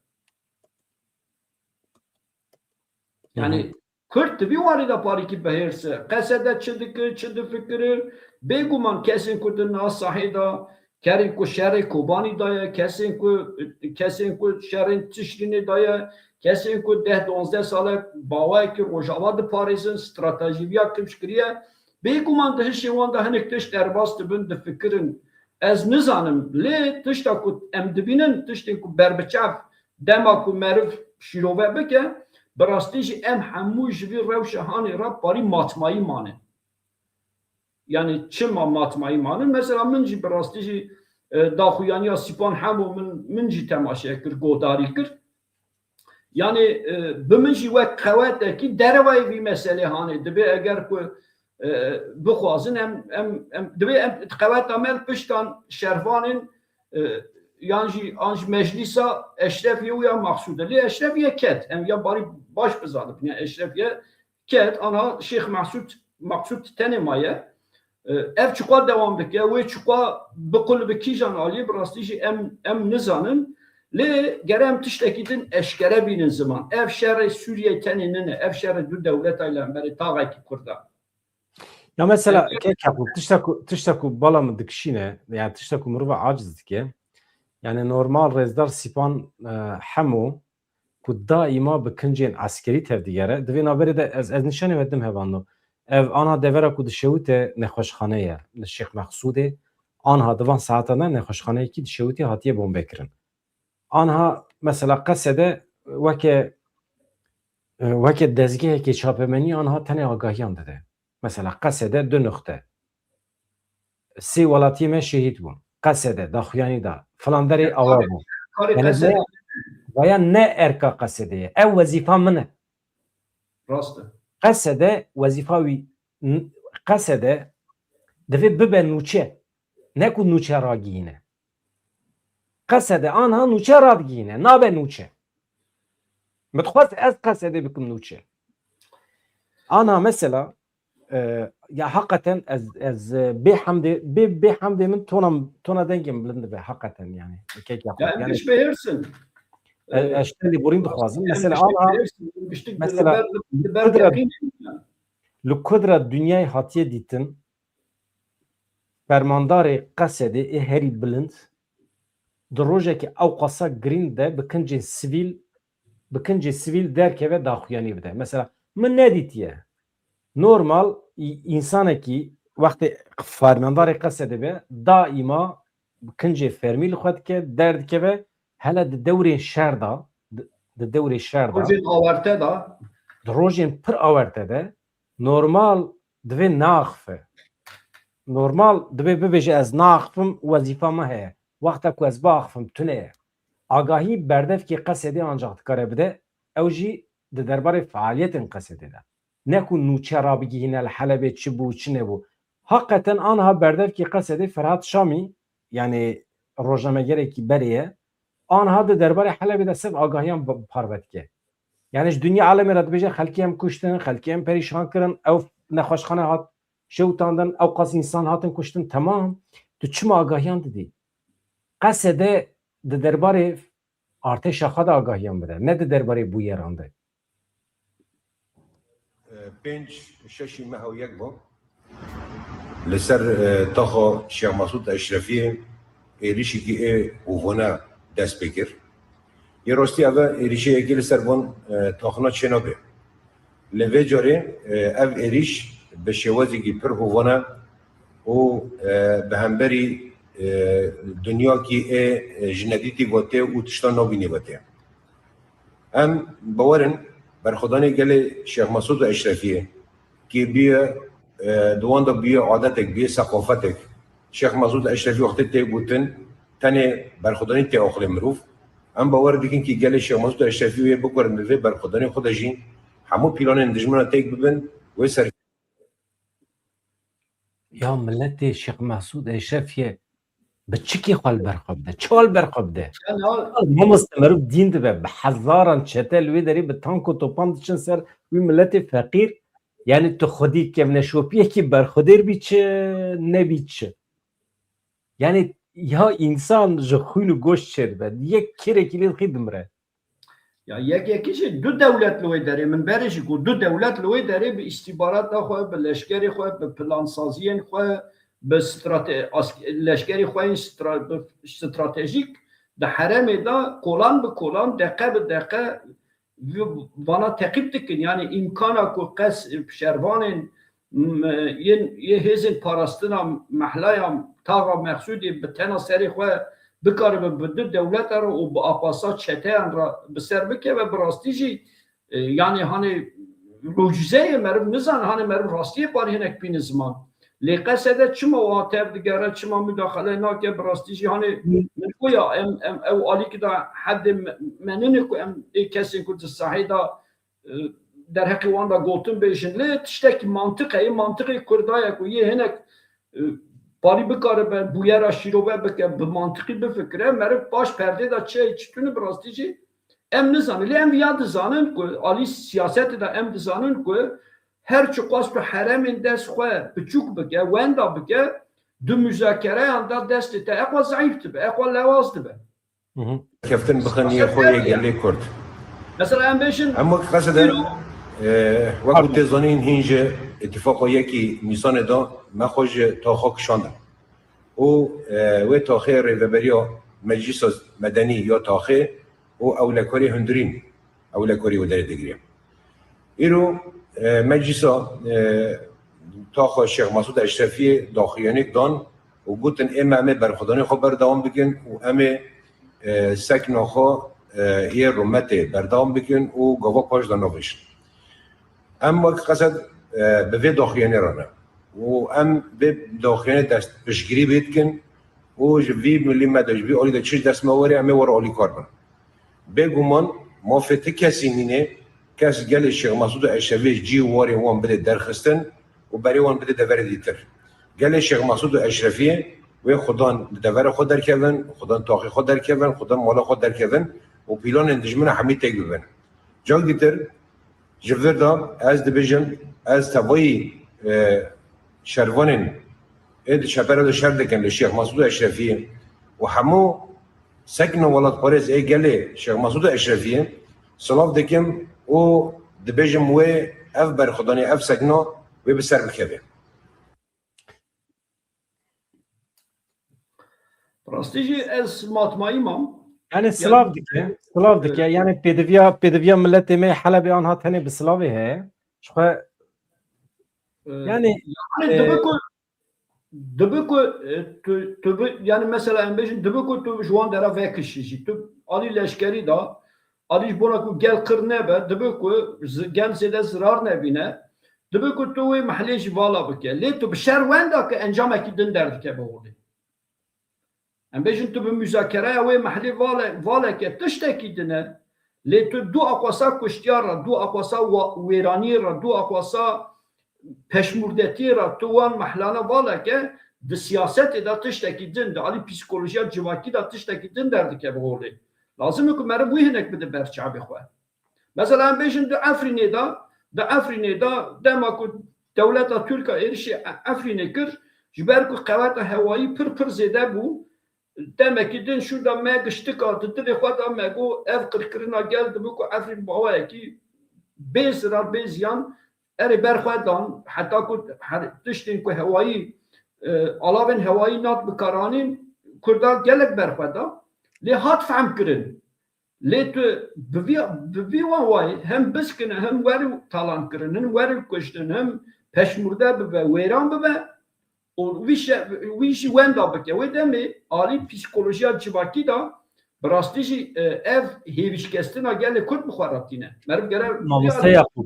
Yani Kurd di vî warî de parîkî bihêrse, Qesede çi dikir, çi difikirir, bêguman kesên ku di nav sahê de, kerên ku şerê Kobanî de ye, kesên ku, kesên ku şerên Tişrînê de ye, kesên ku deh donzdeh sal e baweyekî Rojava diparêzin, stratejî viya kifş kiriye, bêguman di hişê wan de hinek tişt derbas dibin, difikirin. Ez nizanim, lê tişta ku em dibînin, tiştên ku berbiçav dema ku meriv şîrove bike, bi rastî jî em hemû ji vî rewşa hanê re parî matmayî mane. Yani çima matmayî manin? Mesela min jî bi rastî jî, e, daxuyaniya Sîpan Hemo min, min jî temaşe kir, godarî kir. Yani, e, bi min jî wek qewetekî derevayê vî meselê hanê dibe, eger ku, e, bixwazin em, em, em, dibe em qeweta me li piştan şervanên, e, yan jî an ji meclîsa Eşrefiyê û ya Maqsûd e. Lê Eşrefiye ket. Em ya barî baş bizanibin. Ya Eşrefiye ket, ana Şêx Mehsûd, Maqsûd tenê maye. E, ev çiqwa dewam dike, wê çiqwa biqul bi kîjan aliyê, bi rastî jî em, em nizanin. Lê gere em tiştekî din eşkere bînin ziman. Ev şerê Sûriyeyê tenê nine, ev şerê du dewleta li hemberê taxekî Kurda. Ya mesela, kek Yaqûb, tişta ku, tişta ku bala min dikişîne, yani tişta ku mirova aciz dike, yani normal rêzdar Sîpan, e, Hemo, ku daîma bi kincên eskerî tevdigere, di vê navberê de ez, ez nîşanê we dim hevando. Ev ana devera ku dişewite nexweşxane ye, li Şêx Mexsûdê, anha di van saetan de nexweşxaneyekî dişewitî hatiye bombekirin. Anha mesela Qesede weke, e, weke dezgehekê çapemenî anha tenê agahiyan dide. Mesela Qesede du nuxte. Sê welatiyê me şehîd bûn. Qesede, daxuyanî da. Filan derê awa bû. Karê Yani Qesede. Ne, vaya ne erka Qesedê ye. Ev wezîfa min e. Rast e. Qesede wezîfa wî, n-, Qesede divê bibe nûçe. Ne ku nûçe ragihîne. Qesede anha nûçe radigihîne. Nabe nûçe. Min dixwest ez Qesedê bikim nûçe. Ana mesela, e, ya heqeten ez, ez, e, bê hemdê, bê, bê hemdê min tona, tona dengê min bilind dibe heqeten yani. Kek Yaqûb. Ya em Yani, pişt bihêrsin. E, e, işte lê borîn dixwazim. Em Mesela pişt ana, bihêrsin, em pişt mesela, li ber, li ber kudra, yaqîn. Li kudra dinyayê hatiye dîtin, fermandarê Qesedê ê herî bilind di rojekî ewqasa girîn de bi kincên sivîl, bi kincê sivîl derkeve daxuyanî bide. Mesela min nedîtiye. Normal î-, însanekî wextê fermandarê Qesedê be, daîma kincê fermî li xwe dike, derdikeve, hele di dewrên şer de, di, di dewrê şer de, Rojên awerte de. Di rojên pir awerte de, normal divê neaxife. Normal divê bibêje ez naaxifim, wezîfa me heye. Wexta ku ez biaxifim tune ye. Agahî berdevkê Qesedê ancax dikare bide, ew jî di derbarê fealiyetên Qesedê de. Ne ku nûçe rabigihîne li Helebê çi bû, çi nebû. Heqeten anha berdevkê Qesedê Ferhat Şamî, yani rojnamegerekî berê ye, anha di derbarê Helebê de sed agahiyan bi-, parve dike. Yani ji dinya alemê re dibêje, xelkê em kuştin, xelkê em perîşan kirin, ew nexweşxane hat şewitandin, ew qas însan hatin kuştin, temam. Tu çima agahiyan didî? Qesede di derbarê artêşa xwe de agahiyan bide, ne di derbarê bûyeran de. E, pênc şeşî meha û yek bû. Li ser, e, taxa Şêx Mesûd Eşrefiyê êrişekî ê hovane dest pê kir. Yê rastî ev e êrişê yekê li ser van, e, taxina çênabe. Lê vê carê, e, ev êrîş bi şêwazekî pir hovane û, e, bi hemberî, e, dinyakî ê, e, ji nedîtî ve tê û tiştan nabînî ve tê. Em bawer in berxwedanê gelê Şêx Mesûd û Eşrefiyê, kê bûye, e, di wan de bûye adetek, bûye seqafetek. Şêx Mesûd Eşrefî wextê tê gotin, tenê berxwedanî tê aqilê mirov. Em bawer dikin kî gelê Şêx Mesûd Eşrefî wê bigurin bi vê berxwedanê xwe de jî hemû pîlanên dijmina têk bibin, wê ser Ya miletê Şêx Mesûd Eşrefiyê bi çikî xwe li ber xwe bide? Çawa li ber xwe bide? Mamoste, meriv dîn dibe, bi hezaran çete li wê derê bi tank û topan diçin ser wî miletê feqîr. Yani tu xwedî kevneşopiyekî berxwedêr bî çi, nebî çi? Yani ya însan ji xwîn û goşt çêdibe, yek kêrekî lê dixî dimire. Ya yek yekî jî du dewlet li wê derê, min berê jî got, du dewlet li wê derê bi îstîbarata xwe, bi leşkerê xwe, bi plansaziyên xwe, bi strate-, as-, leşkerê xwe yên stra-, bi stratejîk di herêmê de kolan bi kolan, deqe bi deqe, vana teqîb dikin. Yani îmkana ku qes şervanên, m-, yên, yê hêzên parastina mehlaya taxa Mexsûdê bi tena serê xwe bikaribin bi du dewleta re û bi aqasa çeteyan re bi ser bikeve, bi rastî jî, e, yani hanê mucîzeyê meriv nizan, hanê meriv rastiyê par hinek bîne ziman. Lê Qesede çima wa tev digere, çima mudaxele nake, bi rastî jî hanê min goya em, em ew alîkî de hedê me-, menine ku em ê kesên ku di sahê de, e, derheqê wan de gotin bêjin. Lê tiştekî mantiq heye, mantiqê Kurda ye ku yê hinek, e, Alî bikaribe bûyera şîrove bike, bi mantiqî bifikire, meriv paş perdê de çi heye çi tune, bi rastî jî em nizanin. Lê em viya dizanin ku alî siyasetê de em dizanin ku her çiqas tu herêmên dest xwe piçûk bike, wenda bike, di muzakereyan de destê te eqwa zeîf dibe, eqwa lewaz dibe. Keftin bixin yê xwe yê gelê Kurd. Mesela em bêjin Em wek qesede, e, wek ku tê zanîn hîn ji îtifaqa yekî Nîsanê de me xwe ji taxa kişandin. Û, e, wê taxê rêveberiya Meclisa Medenî ya taxê û ewlekarê hundirîn, ewlekarî wê derê digiriye. Îro, e, Meclisa, e, taxa Şêx Mesûd Eşrefiyê daxuyaniyek dan û gotin, ê me, em ê berxwedanê xwe berdewam bikin û em ê, e, sekna xwe, e, yê rûmetê berdewam bikin û gava paş de navêjin. Em wek qesed, e, bi vê daxuyanê re ne û em vê daxuyanê dest piştgirî bê dikin û ji vî milî me de, ji vî alî de çi ji dest me were, em ê were alîkar bin. Bêguman mafê ti kesî nîne, kes gelê Şêx Mesûd û Eşrefiyê cî warê wan bide derxistin û berê wan bide deverê dîtir. Gelê Şêx Mesûd û Eşrefiyê wê xudan li deverê xwe derkevin, xudan taxê xwe derkevin, xudan mala xwe derkevin û pîlanên dijmina hemî têk bibin. Cak dîtir ji vir de ez dibêjim, ez tevayî, e, şervanên ê di çepera de şer dikin li Şêx Mesûd û Eşrefiyê û hemû sekna welatparêz ê gelê Şêx Mesûd û Eşrefiyê silav dikim û dibêjim wê ev berxwedanê, ev sekna wê bi ser bikeve. Rastî jî ez matmayî mam. Yani silav dike, silav dike. Yani pêdiviya, pêdiviya milletê me Helebê anha tenê bi silavê heye. Ji xwe Yani, yani dibe ku dibe ku, e, tu, tu bi, yani mesela em bêjin dibe ku tu ji wan dera vekişî jî. Tu alî leşkerî da, alî ji bona ku gel qir nebe, dibe ku zi-, gel zêde zirar nebîne. Dibe ku tu wê mehlê jî vala bike. Lê tu bi şer wenda ke encamekî din derdikeve holê. Em bêjin tu bi muzakereya wê mehlê vale-, valeke tiştekî din e. Lê tu du aqwasa kuştiya re, du aqwasa wa-, wêraniyê re, du aqwasa peşmûrdetiyê re tu wan mehlana valeke di siyasetê de tiştekî din, di alî psîkolojiya civakî de tiştekî din derdikeve holê. Lazim e ku meriv wî hinek bide ber çavê xwe. Mesela em bêjin di Efrînê de, di Efrînê de dema ku dewleta Tirk a êrişê E-, Efrînê kir, ji ber ku qeweta hewayî pir pir zêde bû, demekî din şû de me giştika di dilê xwe de me got, ev qirkirina gel dibe ku Efrîn bi awayekî bê zirar, bê ziyan erê ber xwe dan, heta ku her tiştên ku hewayî, e, alavên hewayî nat bikaranîn, Kurda gelek ber xwe da. Lê hat fehm kirin. Lê tu bi vî, bi vî wan wayî hem biskine, hem werî talan kirin, hem werî kuştin, hem peşmurde bibe, wêran bibe û wî şe-, wî jî wenda bike. Wê demê alî psîkolojiya civakî de bi rastî jî, e, ev hêvîşkestina gelê Kurd bi xwe re tîne. Meriv gere Mamoste Yaqûb,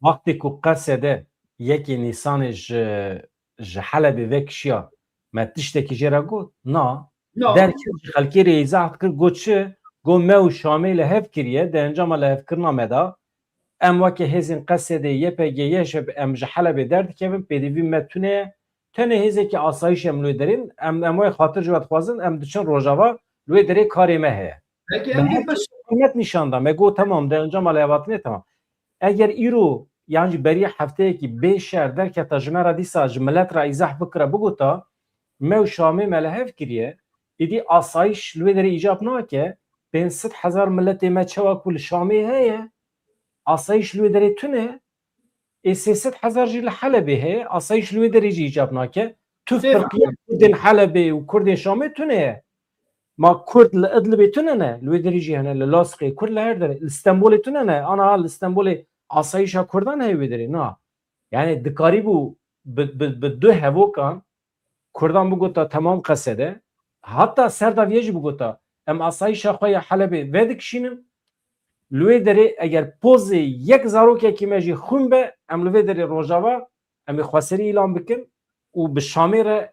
wextê ku qesede yekê Nîsanê ji, ji Helebê vekişiya, me tiştekî jê re got? Na. Na. Derket ji xelkê re îzah dikir, got çi? Got me û Şamê li hev kiriye, di encama lihevkirina me de em weke hêzên Qesedê, Y P G, Y Ş P, em ji Helebê derdikevin, pêdivî me tune ye. Tenê hêzekî asayîş em li wê derê, em, em wê xatir ji we dixwazin, em diçin Rojava, li wê derê karê me heye. Peki Me em her bê tişt hurmet nîşan da, me got, temam, di encama lêhatinê temam. Eger îro, yan jî beriya hefteyekî bê şer derketa ji me re dîsa ji milet re îzah bikira, bigota, me û Şamê me li hev kiriye, îdî asayîş li wê derê îcab nake, pênc sed hezar miletê me çawa ku li Şamê heye, asayîş li wê derê tune, ê sê sed hezar jî li Helebê heye, asayîş li wê derê jî îcab nake. Tu firqiya Kurdên Helebê û Kurdên Şamê tune ye. Ma Kurd li Idlibê tune ne, li wê derê jî hene, li Laskê, Kurd li her derê, li Stenbolê tune ne, ana ha li Stenbolê asayîşa Kurdan heye wê derê, na. Yani dikarîbû bi, bi, bi du hevokan Kurdan bigota temam Qesede, hatta ser daviye jî bigota, em asayîşa xwe ya Helebê vedikişînin, li wê derê eger pozê yek zarokekî me jî xwîn be, em li vê derê Rojava, em ê xweserî îlan bikin û bi Şamê re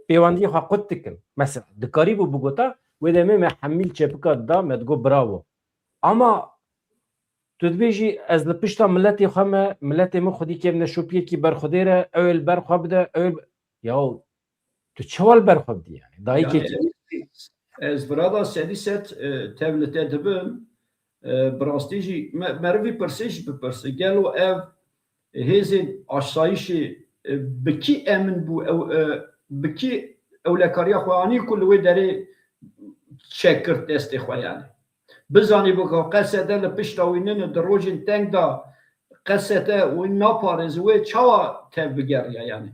pêwendiyê xwe qut dikin. Mesela, dikarîbû bigota, wê demê me hemî li çepika dida, me digot bravo. Ama tu dibêjî, ez li pişta miletê xwe me, miletê min xwedî kevneşopiyekî berxwedê re, ew ê li ber xwe bide, ew ê li, yaw, Tu çawa li ber xwe bidî yani? Dayikekî. Ez virada sedî sed e, tev li te dibim. E, bi rastî jî me, meriv vî pirsê jî bipirse. Gelo ev hêzên aşayîşê e, bi kî emin bû, ew, e, bi kî ewlekariya xwe anî ku li wê derê çek kir destê xwe yani. Bizanî bû ku qesede li pişta wî nine di rojên teng de qesede wî naparêze wê çawa tev bigeriya yani.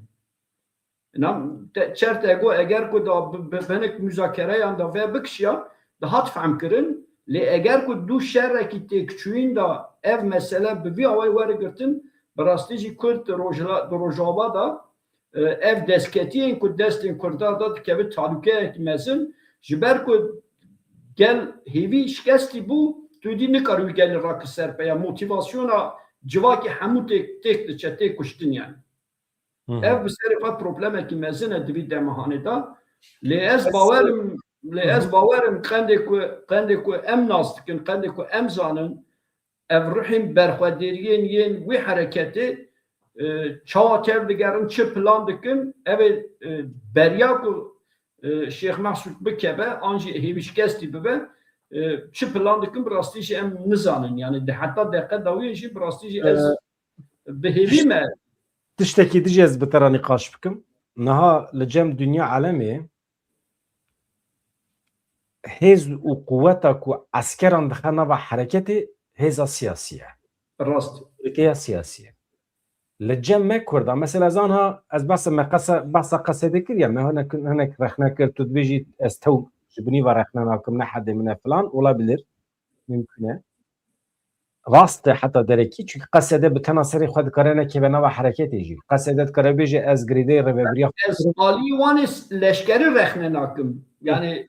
Nam çert ego eger ku da bi hinek muzakereyan da ve bikişiya, dihat fehmkirin. Lê eger ku du şerekî têkçûyîn da ev mesele bi vî awayî were girtin, bi rastî jî Kurd di Rojava da ev destketiyên ku destên Kurda da dikeve talûkeyekî mezin, ji ber ku gel hêvî şikestî bû, tu dî nikarî wî gelî rakir ser peya motîvasyona civakî hemû têk têk diçe, tê kuştin yani. Ev bi serê xwe problemekî mezin e di vî demahanê de. Lê ez bawerim, lê ez bawerim qendê ku, qendê ku em nas dikin, qendê ku em zanin, ev ruhên berxwedêriyên yên wî hereketê e, çawa tev digerin, çi plan dikin, ev ê e, beriya ku e, Şêx Mehsûd bikeve, an jî hêvî şikestî bibe, e, çi plan dikin, bi rastî jî em nizanin. Yani di heta deqe dawiyê jî bi rastî jî ez Bi hêvî me. Tiştekî dijî ez bi te re nîqaş bikim. Niha li cem dinya alemê hêz û quweta ku eskeran dixe nava hereketê hêza siyasî ye. Rast. Rikeya siyasî ye. Li cem me Kurda, mesela ez anha ez behsa me qese, behsa qesedê kir ya, me hinek, hinek rexne kir, tu dibêjî ez tew ji binî ve rexne nakim, ne hedê min e filan, olabilir, mümkün e. Rast e heta derekî, çünkü qesede bi tena serê xwe dikare nekeve nava hereketê jî. Qesede dikare bêje ez girêdeyê rêvebiriya xwe. Ez alî wanê leşkerî rexne nakim. Yani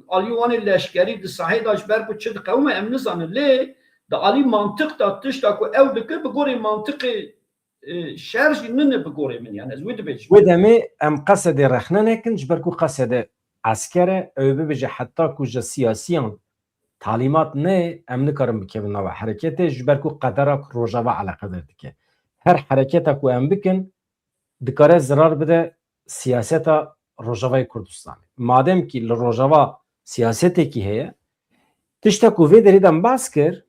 alî wanê leşkerî di sahê de ji ber ku çi diqewime em nizanin. Lê di alî mantiq de tişta ku ew dike bi gorê mantiqê e, şer jî nine bi gorê min. Yani ez wê dibêjim. Wê demê em qesede rexne nekin, ji ber ku qesede esker e, ew ê bibêje heta ku ji siyasiyan talîmat neyê, em nikarin bikevin nava hereketê, ji ber ku qedera ku Rojava eleqedar dike. Her hereketa ku em bikin, dikare zirar bide siyaseta Rojavayê Kurdistanê. Madem kî li Rojava siyasetekî heye, tişta ku vê derê de em behs kir,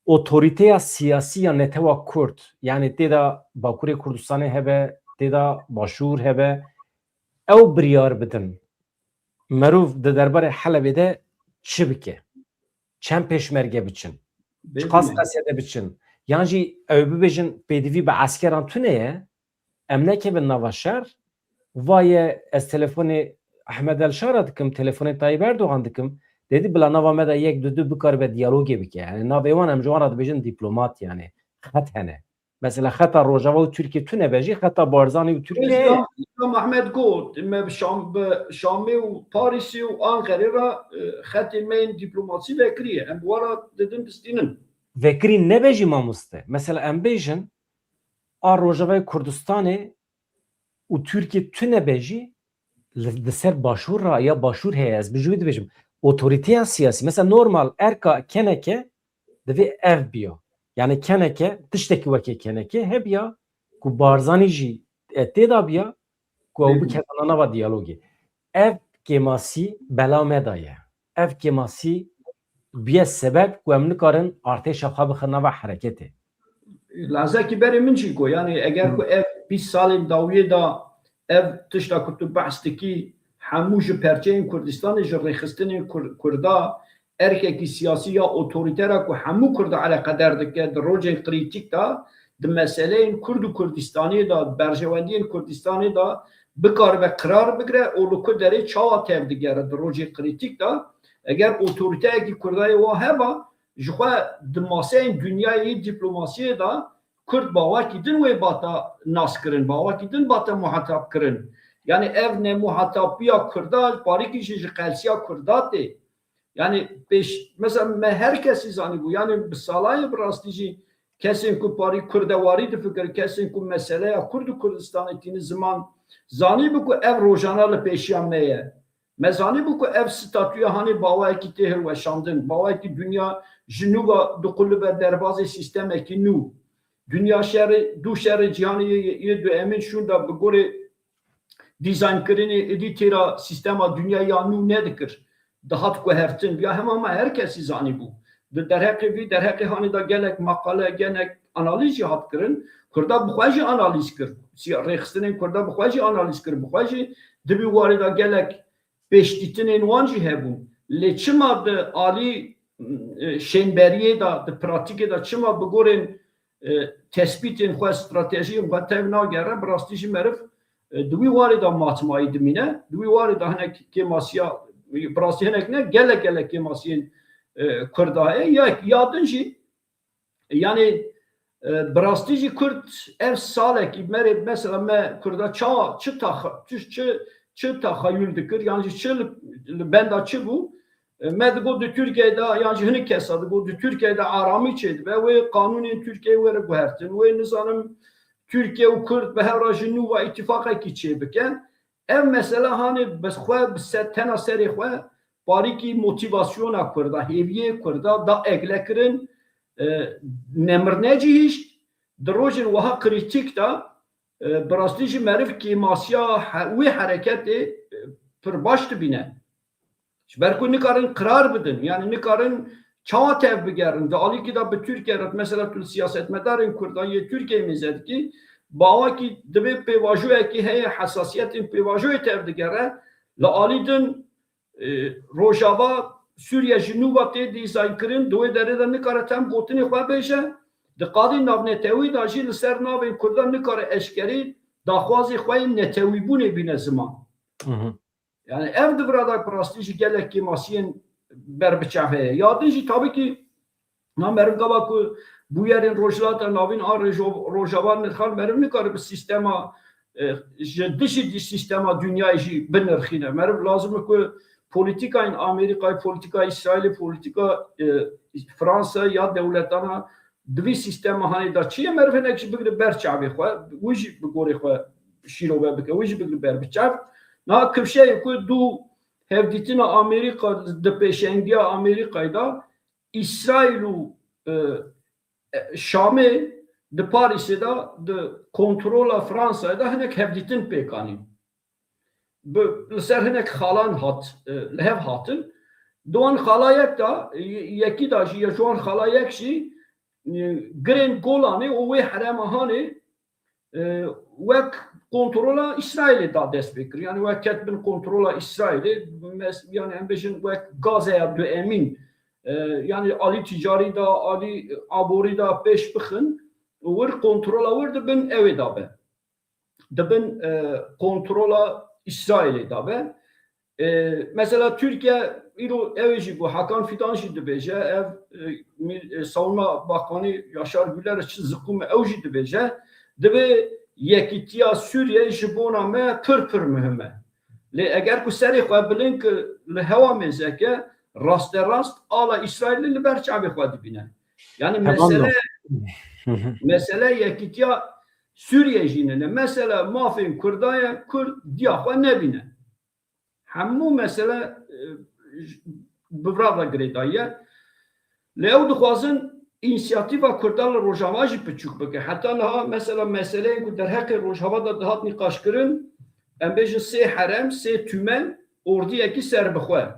otorîteya siyasî ya netewa Kurd, yanî tê de Bakurê Kurdistanê hebe, tê de Başûr hebe, ew biryar bidin. Merov di derbarê Helebê de çi bike? Çend pêşmerge biçin? Çiqas qesede biçin? Yan jî ew bibêjin pêdivî bi eskeran tune ye, em nekevin nava şer, va ye ez telefonê Ehmed El Şara dikim, telefonê Tayyip Erdogan dikim, dedî bila nava me de yek du du bikaribe diyalogê bike. Yani navê wan em ji wan re dibêjin dîplomat yani. Xet hene. Mesela xeta Rojava û Tirkiye tune be jî, xeta Barzanî û Tirkiye heye. Îslam, Îslam Ehmed got, me bi Şam, bi Şamê û Parîsê û Anqerê re e, xetê me yên dîplomasî vekiriye. Em bi wan re didin distînin. Vekirî nebe jî mamoste. Mesela em bêjin, a Rojavayê Kurdistanê û Tirkiye tune be jî, li, li ser Başûr re ya Başûr heye, ez bi ji wî dibêjim. Otorîteya siyasî, mesela normal erka keneke divê ev biya. Yani keneke, tiştekî weke keneke hebiya ku Barzanî jî e, tê de biya ku ew bikevana nava diyalogê. Ev kêmasî bela me de ye. Ev kêmasî biye sebeb ku em nikarin artêşa xwe bixin nava hereketê. Lazekî berê min jî got, yani eger ku ev bîst salên dawiyê de ev tişta ku tu behs dikî, hemû ji perçeyên Kurdistanê, ji rêxistinên Kur-, Kurda, erkekî siyasî ya otorîter e ku hemû Kurda eleqeder dike, di rojên krîtîk de, di meseleyên Kurd û Kurdistanê de, di berjewendiyên Kurdistanê de bikaribe qirar bigire û li ku derê çawa tevdigere di rojê krîtîk de, eger otorîteyekî Kurdayê wa heba, ji xwe di maseyên dinyayê yê dîplomasiyê de Kurd bawekî din wê bata naskirin, bawekî din bata muhatap kirin. Yani ev nemuhatapiya Kurda, parîkî jî ji qelsiya Kurda tê. Yani pêş, mesela me her kesî zanîbû, yani bi salayê bi rastî jî kesên ku parî Kurdewarî difikir, kesên ku meseleya Kurd û Kurdistanê tîni ziman, zanîbû ku ev rojana li pêşiya me ye. Me zanîbû ku ev statûya hanê bawayekî tê hilweşandin, bawayekî dinya ji nû ve diqullibe derbazê sîstemekî nû. Dinya şerê, du şerê cîhanê yê, yê duemîn şûnda bi gorê dîzaynkirinê êdî têra sîstema dinyayê ya nû nedikir. Dihat guhertin. Ya hema me her kesî zanîbû. Di derheqê vî, derheqê hanê de gelek maqale, gelek analîz jî hat kirin. Kurda bi xwe jî analîz kir. Siya-, rêxistinên Kurda bi xwe jî analîz kir. Bi xwe jî di vî warê de gelek pêşdîtinên wan jî hebûn. Lê çima di alî, e, şênberiyê de, di pratîkê de çima bi gorên, e, tespîtên xwe, stratejiyên xwe tev nagere, bi rastî jî meriv, e, di wî warê de matmayî dimîne, di wî warê de hinek kêmasiya, bi rastî hinek ne, gelek gelek kêmasiyên, e, Kurda heye. Ya, ya din jî, yanî, e, bi rastî jî Kurd ev salekî merê, mesela me Kurda ça, çi taxa-, çi, çi, çi taxayul dikir, yan jî çi li, li benda çi bû, e, me digot di Tirkiyeyê de, yan jî hinek kesa digot di Tirkiyeyê de aramî çêdibe, wê qanûnên Tirkiyeyê were guhertin, wê nizanim Tirkiye û Kurd bi hev re ji nû ve îtîfaqekî çêbike. Ev mesele hanê bi xwe, bi ser, tena serê xwe parîkî motîvasyona Kurda, hêviyê Kurda da egle kirin, e, nemir necihîşt. Di rojên wiha krîtîk de, e, bi rastî jî meriv kêmasiya he-, wê hereketê, e, pir baş dibîne. Ji ber ku nikarin qirar bidin, yanî nikarin çawa tev bigerin. Di alîkî de bi Tirkiye re, mesela tu li siyasetmedarên Kurdan yê Tirkiyeyê mêze dikî, bi awakî divê pêvajoyekî heye, hesasiyetên pêvajoyê tev digere. Li alî din, e, Rojava Sûriye ji nû ve tê dîzaynkirin, di wê derê de nikare tem gotinê xwe bêje, di qadê navnetewî de jî li ser navên Kurdan nikare eşkerî daxwazê xwe yên netewîbûnê bîne ziman. Mhm. Yani ev di vira de bi rastî jî gelek kêmasiyên berbiçav heye. Ya din jî tabii ki na meriv gava ku bûyerên Rojhilata Navîn a Rêjo-, Rojava nirxan meriv nikare bi sîstema, e, ji dijî di sîstema dinyayê jî binirxîne. Meriv lazim e ku polîtikayên Amerîkayê, polîtika Îsraîlê, polîtika, e, Fransa ya dewletana di vî sîstema hanê de çi ye, meriv hinek jî bigire ber çavê xwe, wî jî bi gorê xwe şîrove bike, wî jî bigire ber bi çav. Niha kifşeyê ku du hevdîtina Amerîka di pêşengiya Amerîkayê de Îsraîl û, e, e, Şamê di Parîsê de di kontrola Fransayê de hinek hevdîtin pêk anîn. Bi, li ser hinek xalan hat, e, li hev hatin. Di wan xala yek de, e, yekî de jî, ya ji wan xala yek jî, e, girên Golanê û wê herema hanê, e, wek kontrola Îsraîlê da dest pê kir. Yani wek ket bin kontrola Îsraîlê, mes-, yani em bêjin wek gazeya duemîn, e, yani alî ticarî da, alî aborî da pêş bixin, wir kontrola wir di bin ew ê da be. Di bin, e, kontrola Îsraîlê da be. E, mesela Tirkiye îro ew ê jî got, Hakan Fidan jî dibêje, ev, e, mil-, e, Savunma Bakanı Yaşar Güler çi ziqûm e, ew jî dibêje, divê yekîtiya Sûriyeyê ji bona me pir pir muhim e. Lê eger ku serê xwe bilind ki li hewa mêzeke, rasterast ala Îsraîlê li ber çavê xwe dibîne. Yani mesele, mesele yekîtiya Sûriye jî nene. Mesele mafên Kurda ye, Kurd diya xwe nebîne. Hemû mesele, e, bi vira ve girêdayî ye. Lê ew dixwazin însiyatîfa Kurdan li Rojava jî piçûk bike. Heta niha mesela meseleyên ku derheqê Rojava de dihat nîqaşkirin, em bêjin sê herem, sê tûmen, ordiyekî serbixwe.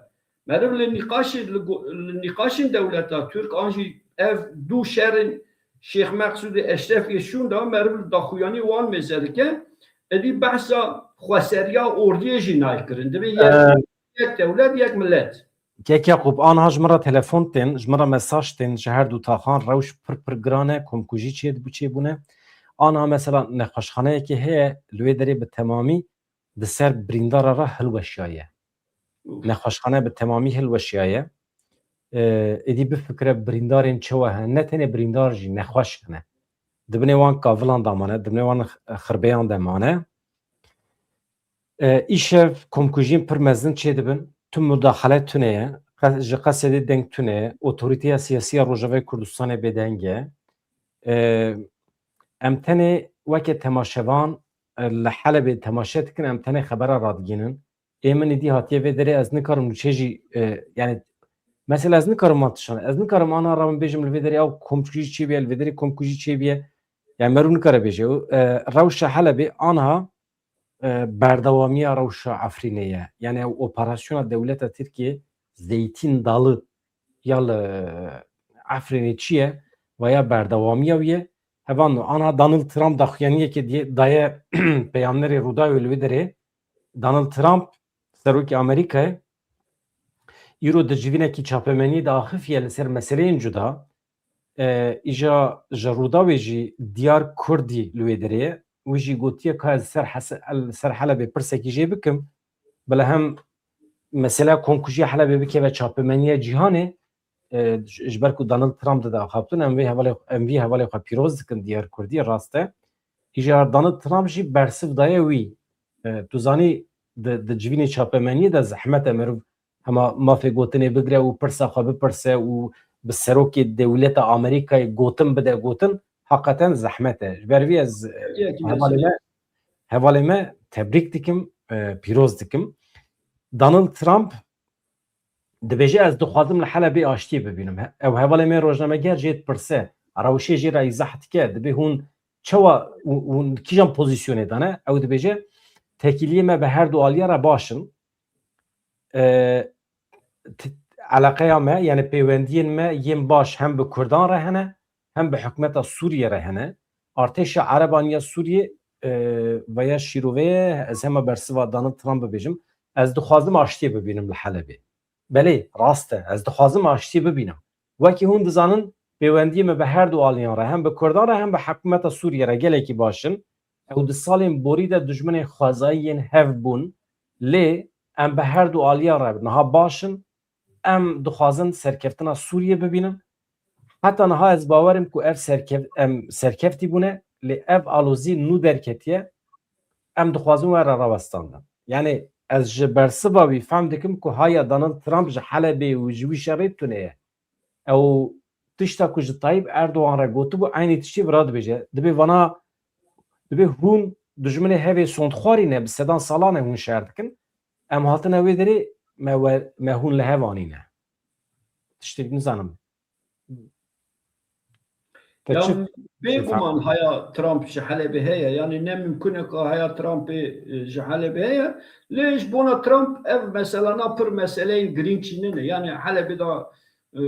Meriv li nîqaşê, li go-, li nîqaşên dewleta Tirk an jî ev du şerên Şêx Meqsûdê Eşrefiyê şûn de meriv li daxuyanî wan mêze dike. Êdî behsa xweseriya ordiyê jî nayê kirin. Divê yek, Ee, yek dewlet, yek millet. Kek Yaqûb, aniha ji min re telefon tên, ji min re mesaj tên, ji her du taxan rewş pir pir giran e, komkujî çê, çêbûne. Aniha mesela nexweşxaneyekê heye, li wê derê bi temamî di ser birîndara re hilweşiyaye. Ûf. Nexweşxane bi temamî hilweşiyaye. Ee, êdî bifikire birîndarên çawa hene, ne tenê birîndar jî nexweş hene. Di binê wan kavilan de mane, di binê wan x-, xirbeyan de mane. Ee, îşev komkujiyên pir mezin çêdibin. Tu mudaxele tune ye. Qe-, ji Qesedê deng tune ye. Otorîteya siyasî ya Rojavayê Kurdistanê bêdeng e. Ee, em tenê weke temaşevan, e, li Helebê temaşe dikin, em tenê xebera radigînin. Ê min êdî hatiye vê derê, ez nikarim nûçe jî, e, yani, mesela ez nikarim wan tiştan, ez nikarim ana rabim bêjim li vê derê ew komkujî çêbûye, li vê derê komkujî çêbûye. Yani meriv nikare bêje. Ew, e, rewşa Helebê aniha e, berdewamiya rewşa Efrînê ye. Yani ew operasyona dewleta Tirkiye Zeytîn Dalı ya li Efrînê çi ye? Vaya berdewamiya wî ye. Hevan ana Donald Trump daxuyaniyekê diye daye peyamnerê Rûdawê li wê derê. Donald Trump, serokê Amerîkayê, îro di civînekî çapemeniyê de axifiye li ser meseleyên cuda. E, îja ji Rûdawê jî Diyar Kurdî li wê derê ye. Wî jî gotiye ka ez ser Hese-, el-, ser Helebê pirsekî jê bikim. Bila hem mesela komkujiya Helebê bikeve çapemeniya cîhanê, e, ji, ji ber ku Donald Trump dide axaftin, em vê hevalê, em vî hevalê xwe pîroz dikin Diyar Kurdî, rast e. Îja Donald Trump jî bersiv daye wî. E, tu zanî di, di civînê çapemeniyê de zehmet e meriv hema mafê gotinê bigire û pirsa xwe bipirse û bi serokê dewleta Amerîkayê gotin bide gotin, heqeten zehmet e. Ji ber vî ez, e, Yekî hevalê mesele. me, hevalê me tebrîk dikim, e, pîroz dikim. Donald Trump dibêje, ez dixwazim li Helebê aştiyê bibînim. He-, ew hevalê me rojnameger jê dipirse, rewşê jê re îzah dike, dibê hûn çawa, hûn, hûn kîjan pozîsyonê de ne? Ew dibêje, tekîliyê me bi her du aliya re baş in. E, t-, eleqeya me, yani pêwendiyên me yên baş hem bi Kurdan re hene, hem bi hikûmeta Sûriyê re hene. Artêşa Ereban ya Sûriyê, e, veya şîrove ye, ez hema bersiva Donald Trump bibêjim, ez dixwazim aştiyê bibînim li Helebê. Belê, rast e, ez dixwazim aştiyê bibînim. Wekî hûn dizanin, pêwendiyê me bi her du aliyan re, hem bi Kurdan re, hem bi hikûmeta Sûriyê re gelekî baş in. Ew di salên borî de dijminên xwezayî yên hev bûn, lê em bi her du aliyan re niha baş in. Em dixwazin serkeftina Sûriyê bibînin. Heta niha ez bawer im ku ev serkev-, em serkeftî bûne, lê ev alozî nû derketiye. Em dixwazin we re rawestandin. Yani ez ji bersiva wî fehm dikim ku haya Donald Trump ji Helebê û ji wî şerê tune ye. Ew tişta ku ji Tayyip Erdogan re gotibû, eynî tiştî vira dibêje. Dibê vana, dibê hûn dijminê hevê sondxwarî ne, bi sedan salan e hûn şer dikin. Em hatine wê derê, me we-, me hûn li hev anîne. Tiştek nizanim. Te Ya çi, bêguman haya Trump ji Helebê heye. Yani ne mimkun e ka haya Trumpê, e, ji Helebê heye. Lê ji bona Trump ev mesela na pir meseleyên girîng jî nine. Yani Helebê de, e,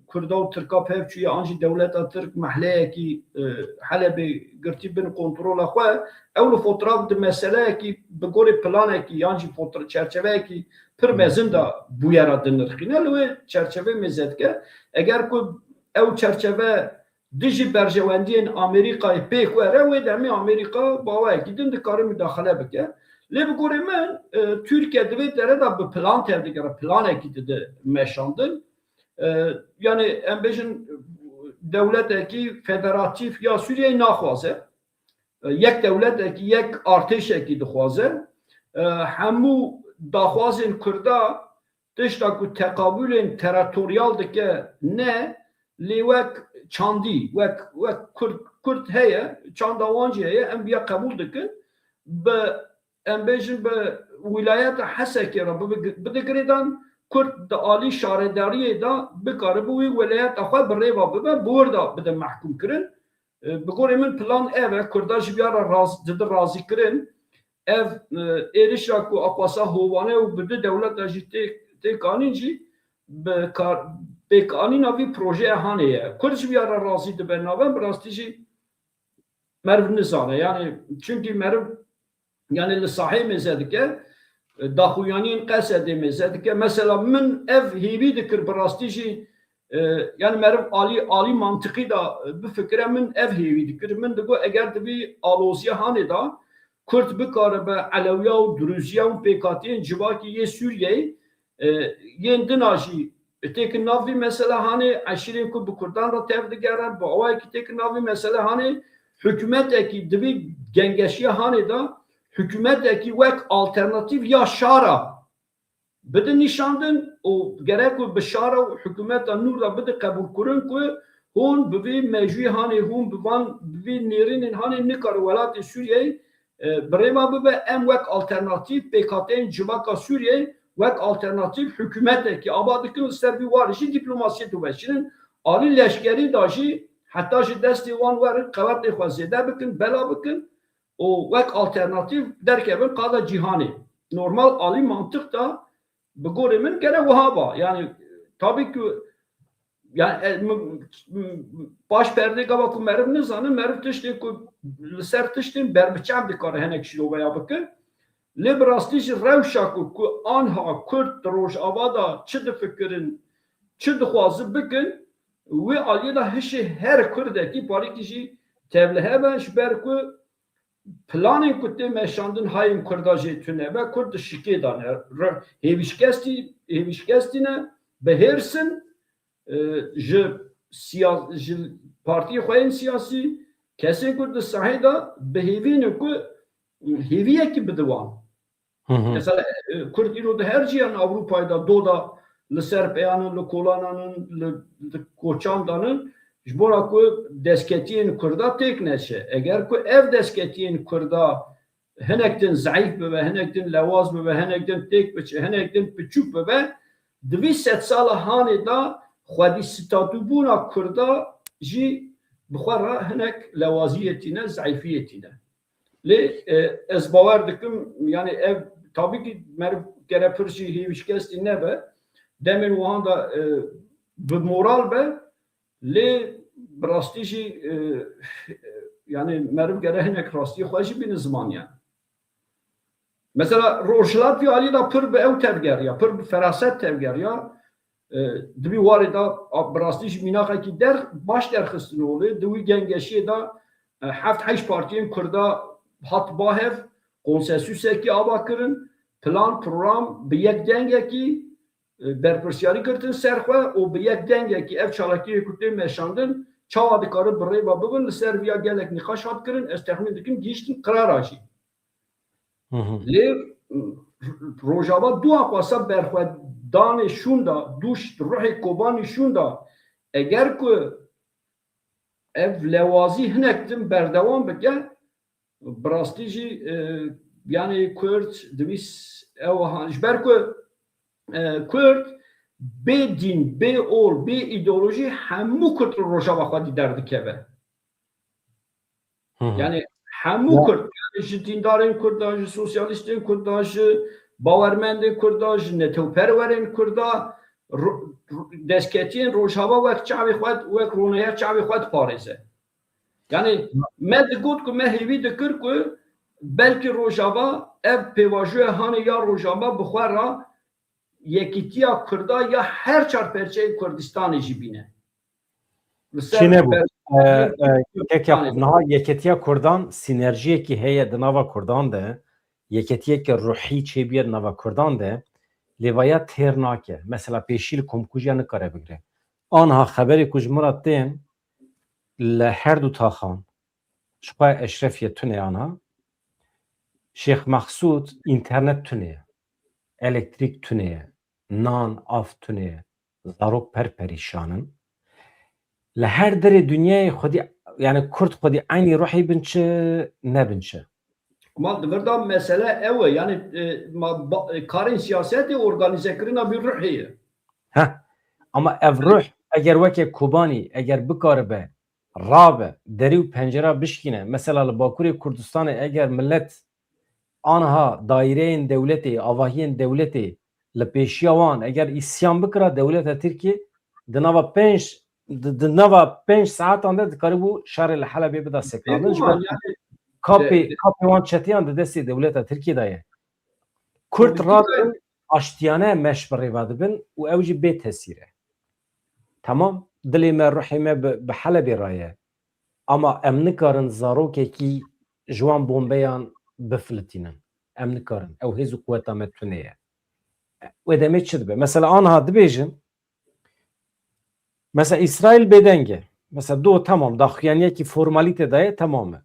Kurda û Tirka pevçûye, an jî dewleta Tirk mehleyekî, e, Helebê girtî bin kontrola xwe. Ew li fotraf di meseleyekî bi gorê planekî yan jî fotra-, çerçeveyekî pir mezin de bûyera dinirxîne. Li wê çerçevê mêze dike. Eger ku ew çerçeve dijî berjewendiyên Amerîkayê pêk were, wê demê Amerîka bi awayekî din dikare mudaxile bike. Lê bi gorê min, e, Tirkiye di vê dere de bi plan tevdigere, planekî dide meşandin. E, yani em bêjin dewletekî federatîf ya Sûriyeyê naxwaze. E, yek dewletekî, yek artêşekî dixwaze. E, hemû daxwazên Kurda tişta ku teqabûlên teritoryal dike ne, lê wek çandî, wek, wek Kurd, Kurd heye, çanda wan jî heye, em viya qebûl dikin. Bi, em bêjin bi wîlayeta Hesekê re bibi-, bide girêdan, Kurd di alî şaredariyê de bikaribe wî wîlayeta xwe bi rê ve bibe, bi wir de bide mehkûm kirin. E, bi gorê min plan ev e, Kurda ji viya re raz-, didi razî kirin. Ev, e, êrişa ku aqwasa hovane û bi du dewleta jî tê, tê kanîn jî bi kar, pêkanîna vî projeyê hanê ye. Kurd ji viya re razî dibe nabin, bi rastî jî meriv nizane. Yani, çunkî meriv, yani, li sahê mêze dike, e, daxuyaniyên Qesedê mêze dike. Mesela min ev hêvî dikir bi rastî jî, e, yani, meriv alî, alî mantiqî de, e, bifikire, min ev hêvî dikir. Min digot, eger di vî aloziya hanê de Kurd bikaribe Elewiya û Durûziya û pêkhatiyên civakî yê Sûriyeyê, e, yên dina jî têkin nav vî mesele hanê, eşîrên ku bi Kurdan re tev digerin, bi awayekî têkin nav vî mesele hanê, hikûmetekî di vî gengeşiya hanê de, hikûmetekî wek alternatîf ya şara bidin nîşandin û gerek ku bi şara û hikûmeta nû re bide qebûlkirin ku hûn bi vî mejûyê hanê, hûn bi van, bi vî nêrînên hanê nikare welatê Sûriyeyê, e, bi rê ve bibe, em wek alternatîf pêkhateyên civaka Sûriyeyê, wek alternatîf hikûmetekî ava dikin, li ser vî warê jî dîplomasiyê diweşînin. Alî leşkerî de jî heta ji destê wan werin qewetê xwe zêde bikin, bela bikin. û wek alternatîf derkevin qada cîhanê. Normal alî mantiq da bi gorê min gere wiha ba. Yani tabî ku yani e, m- m- paş perdê gava ku meriv nizane, meriv tiştê ku li ser tiştên berbiçav dikare hinek şîroveya bike. Lê bi rastî jî rewşa ku, ku anha Kurd di Rojava de çi difikirin, çi dixwazin bikin, wê aliyê de hişê her Kurdekî parîkî jî tevlihe be, ji ber ku planên ku tê meşandin hayên Kurda jê tune be, Kurd di şikê de ne. Re- hêvîşkestî, hêvîşkestî ne, bi hêrs in, e, ji siya- ji partiyê xwe yên siyasî, kesên ku di sahê de bi hêvî ne ku hêviyekî bide wan. Hı hı. Mesela, e, Kurd îro di her ciyên Ewropayê de do da li ser peyan in, li kolanan in, li, li koçan dan in, ji bo ra ku destketiyên Kurda têk neçe. Eger ku ev destketiyên Kurda hinek din zeîf bibe, hinek din lewaz bibe, hinek din têk biçe, hinek din piçûk bibe, di vî sedsala hanê de xwedî statûbûna Kurda jî bi xwe re hinek lewaziyê tîne, zeîfiyê tîne. Lê, e, ez bawer dikim, yani ev tabî ki meriv gere pir jî hêvîşkestî nebe. Demên wihan de, e, bi moral be, lê bi rastî jî, e, yani meriv gere hinek rastiyê xwe jî bîne ziman yani. Mesela Rojhilat vî alî de pir bi ew tevgeriya, pir bi feraset tevgeriya. E, di vî warê de, a, bi rastî jî mînaxekî der, baş derxistin holê. Di wî gengeşiyê de, e, heft heşt partiyên Kurda hat ba hev, konsensusekî ava kirin, plan, program bi yek dengekî, e, berpirsiyarî girtin ser xwe û bi yek dengekî ev çalakiyê ku tê meşandin, çawa dikarin bi rê ve bibin, li ser viya gelek nîqaş hat kirin, ez texmîn dikim gihîştin qirara jî. Hı hı. Lê Rojava dû axwasa berxwedanê şûnda, dû ş-, ruhê Kobanî şûnda, eger ku ev lewazî hinek din berdewam bike, bi rastî jî, e, yani Kurd divî s-, ew ha-, ji ber ku, e, Kurd bê dîn, bê ol, bê îdeolojî hemû Kurd li Rojava xwedî derdikeve. Hı hı. Yani hemû Ya. Kurd, yani ji dîndarên Kurda, ji sosyalîstên Kurda, ji bawermendên Kurda, ji netewperwerên Kurda, ro-, ro-, destketiyên Rojava wek çavê xwe, wek roneya çavê xwe diparêze. Yani me digot ku me hêvî dikir ku belkî Rojava ev pêvajoya hanê ya Rojava bi xwe re yekîtiya Kurda ya her çar perçeyên Kurdistanê jî bîne. Li ser Çi nebû? ber- E, e, Kek Yakûp, niha yeketiya Kurdan sînerjiyekî heye di nava Kurdan de, yeketiyeke ruhî çêbûye di nava Kurdan de, lê vaya têr nake. Mesela pêşî li komkujiya nikare bigire. Anha xeberê ku ji min re tên li her du taxan, ji xwe Eşrefiye tune anha, Şêx Mexsûd, înternet tune ye, elektrîk tune ye, nan, av tune ye, zarok per perîşan in. Li her derê dinyayê xwedî, yani Kurd xwedî eynî ruhî bin çi, nebin çi. Ma di vir de mesele ew e, yani, e, ma ba-, e, karên siyasetê organîzekirina vî ruhê ye. Heh. Ama ev ruh, eger weke Kobanî, eger bikaribe, rabe, derî û pencera bişkîne, mesela li Bakurê Kurdistanê eger milet anha daîreyên dewletê, avahiyên dewletê li pêşiya wan, eger îsyan bikira dewleta Tirkiyê, di nava pênc, di, di nava pênc saetan de dikarîbû şerê li Helebê bida sekinandin. Ji ber Bêguman, yani, kapê, de, de, kapê wan çetiyan di destê dewleta Tirkiyê de ye. Kurd Politikayê radin aştiyane meş bi rêve dibin û ew jî bê tesîr e. Tamam, dilê me, ruhê me bi, bi Helebê re ye. Ama em nikarin zarokekî ji wan bombeyan bifilitînin. Em nikarin. Ew hêz û quweta me tune ye. Wê demê çi dibe? Mesela anha dibêjin, mesela Îsraîl bêdeng e. Mesela do, tamam, daxuyaniyekî formalîte daye, tamam e.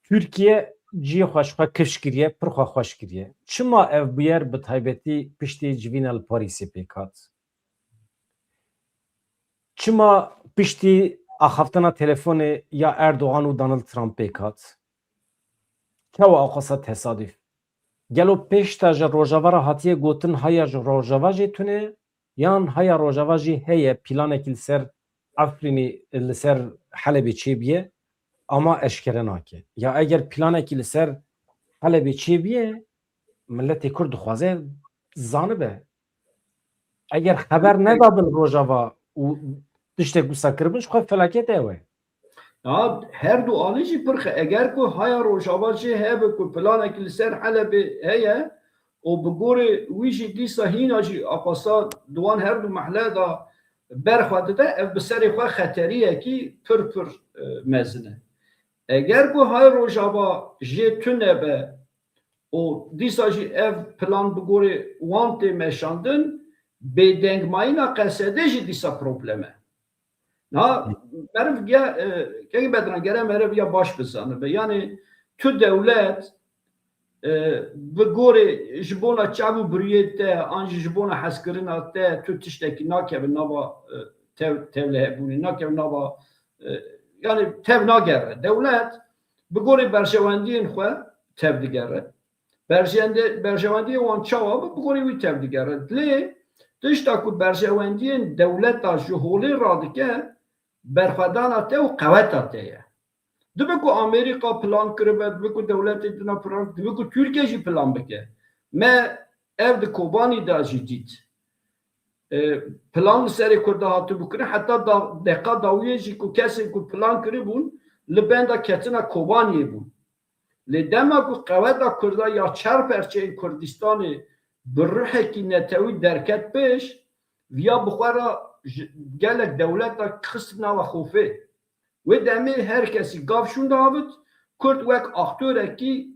Tirkiye cihê xwe ji xwe kifş kiriye, pir xwe xweş kiriye. Çima ev bûyer bi taybetî piştî civîna li Parîsê pêk hat? Çima piştî axaftina telefonê ya Erdogan û Donald Trump pêk hat? Çawa awqasa tesaduf? Gelo pêşta ji Rojava re hatiye gotin haya ji Rojava jê tune, yan haya Rojava jî heye, planekî li ser Efrînê, li ser Helebê çêbûye? ama eşkere nake. Ya eger planekî li ser Helebê çêbiye, miletê Kurd dixwaze zanibe. Eger xeber nedabin Rojava û tiştek wisa kiribin, ji xwe felaket ew e. Ya her du alî jî pir xe-, eger ku haya Rojava jê hebe ku planekî li ser Helebê heye û bi gorê wî jî dîsa hîna jî apasa di wan her du mehle de berxwe dide, ev bi serê xwe xeteriyekî pir pir, e, mezin e. Eger ku haya Rojava jê tune be û dîsa jî ev plan bi gorê wan tê meşandin, bêdengmayîna Qesedê jî dîsa problem e. Niha meriv ge-, e, kekê Bedran, gere meriv ya baş bizanibe. Yanî tu dewlet, e, bi gorê ji bona çav û biriyê te, an jî ji bona hezkirina te, tu tiştekî nakeve nava, e, tev-, tevlihebûnê, nakeve nava, e, yanî tev nagere. Dewlet bi gorê berjewendiyên xwe tev digere. Berjende-, berjewendiyê wan çawa be, bi gorî wî tev digere. Lê tişta ku berjewendiyên dewleta ji holê radike, berxwedana te û qeweta te ye. Dibe ku Amerîka plan kiribe, dibe ku dewletê dina plan, dibe ku Tirkiye jî plan bike. Me ev di Kobanî de jî dît. E, plan li serê Kurda hatibû kirin, heta da-, deqa dawiyê jî ku kesên ku plan kiribûn, li benda ketina Kobaniyê bûn. Lê dema ku qeweta Kurda ya çar perçeyên Kurdistanê bi ruhekî netewî derket pêş, viya bi xwe re ji gelek dewleta xist nava xofê. Wê demê her kesî gav şûnde avit, Kurd wek aktorekî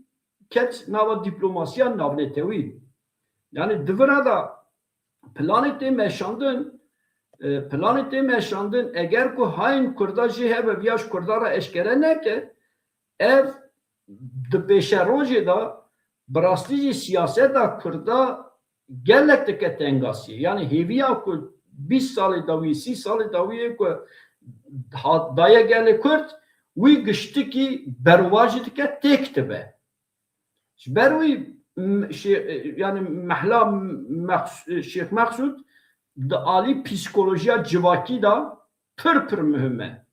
ket nava diplomasiya navnetewî. Yanî di vira de planê tê meşandin, e, planê tê meşandin, eger ku hayên Kurda jê hebe viya ji Kurda re eşkere neke, ev di pêşerojê de bi rastî jî siyaseta Kurda gelek dike tengasiyê. Yanî hêviya ku bîst salê dawiyê, sî salê dawiyê ku ha-, daye gelê Kurd, wî giştikî berovajî dike têk dibe. Ji ber wî m-, şê-, yanî mehla Meqs-, Şêx Meqsûd di alî psîkolojiya civakî de pir pir muhim e.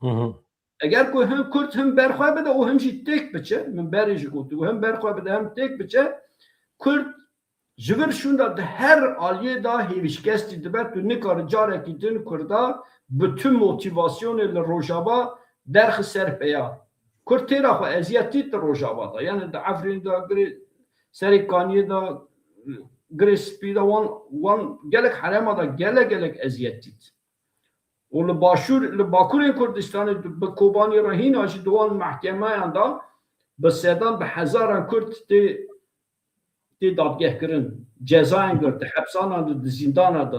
Hı hı. Eger ku him Kurd him berxwe bide û him jî têk biçe, min berê jî gotibû, him berxwe bide him têk biçe, Kurd ji vir şûnda di her aliyê de hêvîşkestî dibe, tu nikare carekî din Kurda bi tu motivasyonê li Rojava derxi ser peya. Kurd têra xwe eziyet dît di Rojava de. Yani di Efrînê de, girê Serê Kaniyê de, Girê Spî de wan, wan gelek herêma de gelek gelek eziyet dît. Û li Başûr, li Bakurên Kurdistanê bi Kobanî re hîna jî di wan mehkemeyan de bi sedan, bi hezaran Kurd tê, tê dadgehkirin, cezayan girt, di hepsanan de, di zîndana de.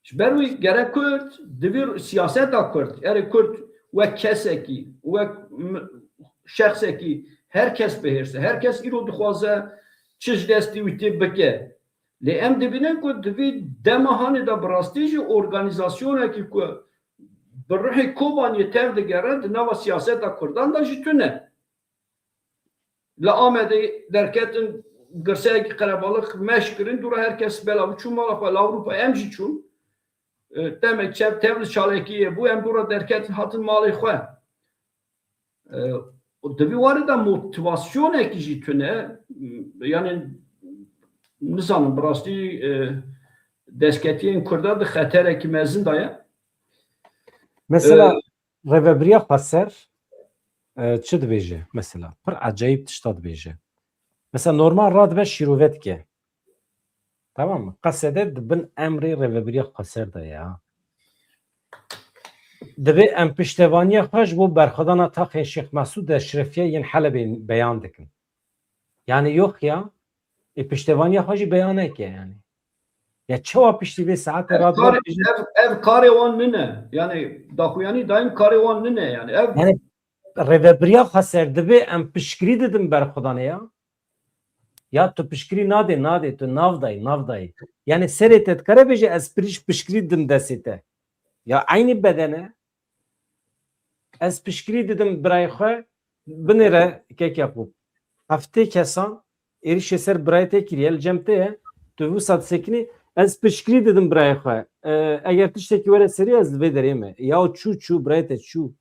Ji ber wî gerek Kurd, divê siyaseta Kurd, erê Kurd wek kesekî, wek m-, şexsekî her kes bihêrse, her kes îro dixwaze çi ji destî wî tê bike. Lê em dibînin ku di vî dema hanê de bi rastî jî organîzasyonekî ku bi ruhê Kobaniyê tev digere di nava siyaseta Kurdan de jî tune. Li Amedê derketin, girseyekî qerebalix meş kirin, dûra her kes bela bû çû mala xwe, li Ewropa em jî çûn. E, demek çev tev li çalakiyê bû, em dûra derketin hatin malê xwe. E, û di vî warê de motivasyonekî jî tune, yani nizanim bi rastî, e, destketiyên Kurda di xeterekî mezin de ye. Mesela, e, Rêvebiriya Xweser, e, çi dibêje? Mesela, pir ecayîb tişta dibêje. Mesela, normal radibe şîrove dike. Tamam mı? Qesede di bin emrê Rêvebiriya Xweser de ya. Divê em piştevaniya xwe ji bo berxwedana taxên Şêx Mesûd Eşrefiye yên Helebê beyan dikin. Yani yok ya, e, piştevaniya xwe jî beyan neke yani. Ya çawa piştî vê saete Ev radibe karê, bêjin? Ev, ev karê wan nine. Yani daxuyanî dayîn karê wan nine yani. Ev Yani Rêvebiriya Xweser divê em piştgirî didin berxwedanê ya. Ya tu piştgirî nadê, nadê, tu nav dayî, nav dayî. Yani serê te dikare bêje ez piriş piştgirî didim destê te. Ya eynî bedene. Ez piştgirî didim birayê xwe, binêre kek Yaqûb. Heftê kesan êrişê ser birayê te kiriye, li cem te ye, tu wisa disekinî, ez piştgirî didim birayê xwe. E, eger tiştekî were serî ez li vê derê me. Ya çû çû birayê te çû.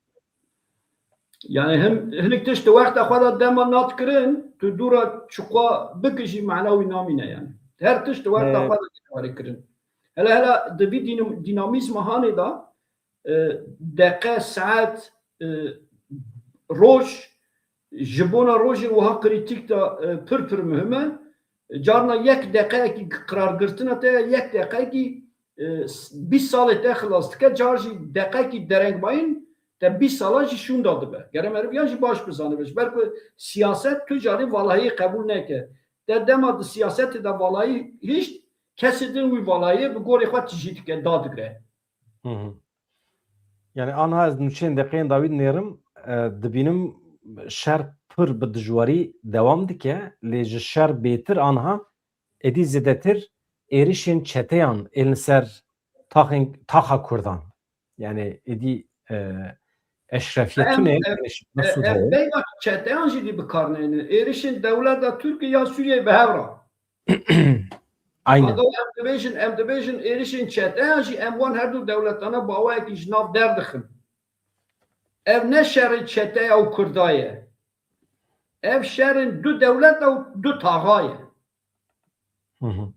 Yani him, hinek tişt di wexta xwe de dema nat kirin, tu dûra çiqwa bikijî mana wî namîne yani. Her tişt di wexta Ee, xwe de dikare kirin. Hele hele di vî dînim-, dînamîzma hanê de, e, deqe, saet, e, roj, ji bona rojên wiha krîtîk de, e, pir pir muhim e. Carna yek deqeyekî qirargirtina te, yek deqeyekî, e, s-, bîst salê te xilas dike, car jî deqekî derengmayîn te bîst sala jî şûnda dibe. Gere meriv yan jî baş bizanibe. Ji ber ku siyaset tu carî valahiyê qebûl neke. Te dema di siyasetê de valahî hişt, kesê din wî valahiyê bi gorê xwe tijî dike, dadigre. Hı hı. Yani anha ez nûçeyên deqeyên dawî dinêrim, e, dibînim şer pir bi dijwarî dewam dike, lê ji şer bêtir anha êdî zêdetir êrişên çeteyan ên li ser taxên, taxa Kurdan. Yani êdî, e, eşrefiyetûnê, Em, em, yani, e, mesûd em heye. Beyna çeteyan jî dî bi kar neynin. Êrişên dewleta Tirkiye ya Sûriyeyê bi hev re. Aynen. Heta em dibêjin, em dibêjin êrişên çeteyan jî em wan her du dewletana bi awayekî ji nav derdixin. Ev ne şerê çeteya û Kurda ye. Ev şerên du dewleta û du taxa ye. Hı hı.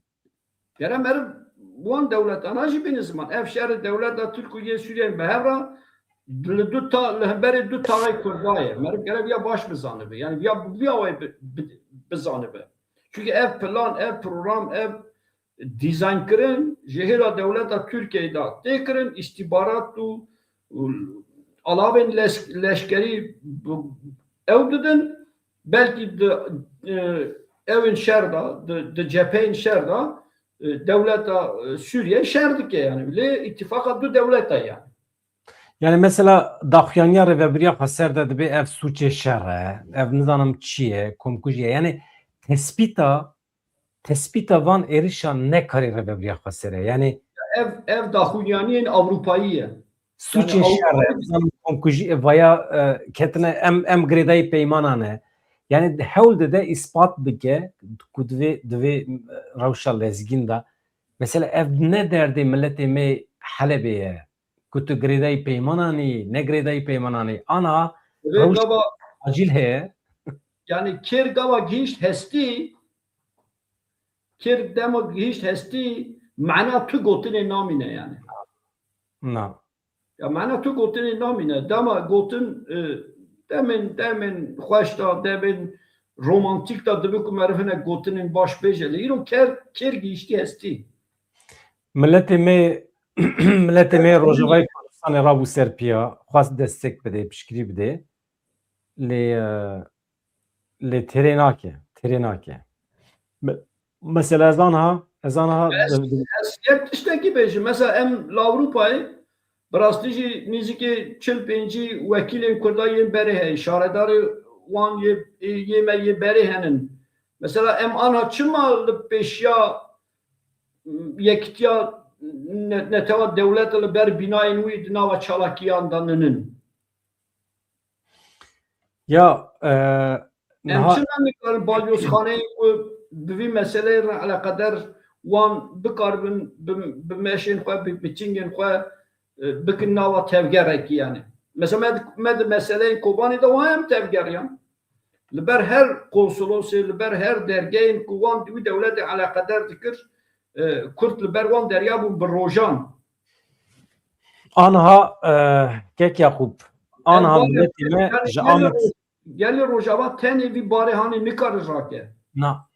Gere meriv wan dewletana jî bîne ziman. Ev şerê dewleta Tirk û yê Sûriyeyê bi hev re li du ta-, li hemberê du taxê Kurda ye. Meriv gere viya baş bizanibe. Yani viya bi vî awayî bi-, bi-, bizanibe. Çünkü ev plan, ev program, ev dîzaynkirin ji hêla dewleta Tirkiyeyê de tê kirin, îstîbarat û, û alavên leş-, leşkerî bi-, ew didin, belkî di, e, ewên şer de, di, di cepheyên şer de, e, dewleta, e, Sûriye şer dike yani. Lê îtîfaqa du dewleta yani. Yani mesela daxuyaniya Rêvebiriya Xweser de dibê ev sûçê şer e, ev nizanim çi ye, komkujî ye. Yani tespîta, tespîta van êrişan nekarî Rêvebiriya Xweser e. Yani Ev, ev daxuyaniyên Ewropayî ye. Sûçê Yani şer e, Ewropa nizanim komkujî, e, vaya, e, ketine em, em girêdayî peymanan e. Yani hewl dide îspat bike ku divê, divê, e, rewşa lezgîn de. Mesela ev ne derdê miletê me Helebê ye. Ku tu girêdayî peymananî, ne girêdayî peymananî. Ana Divê rewş gava acîl heye. Yani kêr gava gihîşt hestî, kêr dema gihîşt hestî, mana tu gotinê namîne yani. Na. Ya mana tu gotinê namîne. Dema gotin, e, demên, demên xweş da, demên romantîk da dibe ku meriv hinek gotinên baş bêje. Lê îro ker, kêr gihîştî hestî. Miletê me, miletê me Rojavayê Kurdistanê rabû ser piya, xwest destek bidê, piştgirî bidê. Lê, e, lê têrê nake, têrê nake. Me-, mesela ez aniha, ez aniha Ez, ez yek tiştekî bêjim. Mesela em li Ewropayê bi rastî jî nîzikê çil pêncî wekîlên Kurda yên berê heye. Şaredarê wan yê, yê me yê berê henin. Mesela em aniha çima li pêşiya yekitiya ne-, netewa dewleta li ber bînayên wî di nava çalakiyan de ninin? Ya, e, Em niha çima nikarin balyozxaneyên ku bi vî meseleyê re eleqeder wan bikaribin bi, bi meşên xwe, bi mitîngên xwe, e, bikin nava tevgerekî yani? Mesela me, me di meseleyên Kobanê de wan em tevgeriyan. Li ber her konsolosê, li ber her dergehên ku wan wî dewletê eleqeder dikir, e, Kurd li ber wan derya bûn bi rojan. Aniha, e, Kek Yaqûb, aniha Em miletê me yani ji gelê Amed Roj-, gelê Rojava tenê vî barê hanê nikare rake. Na.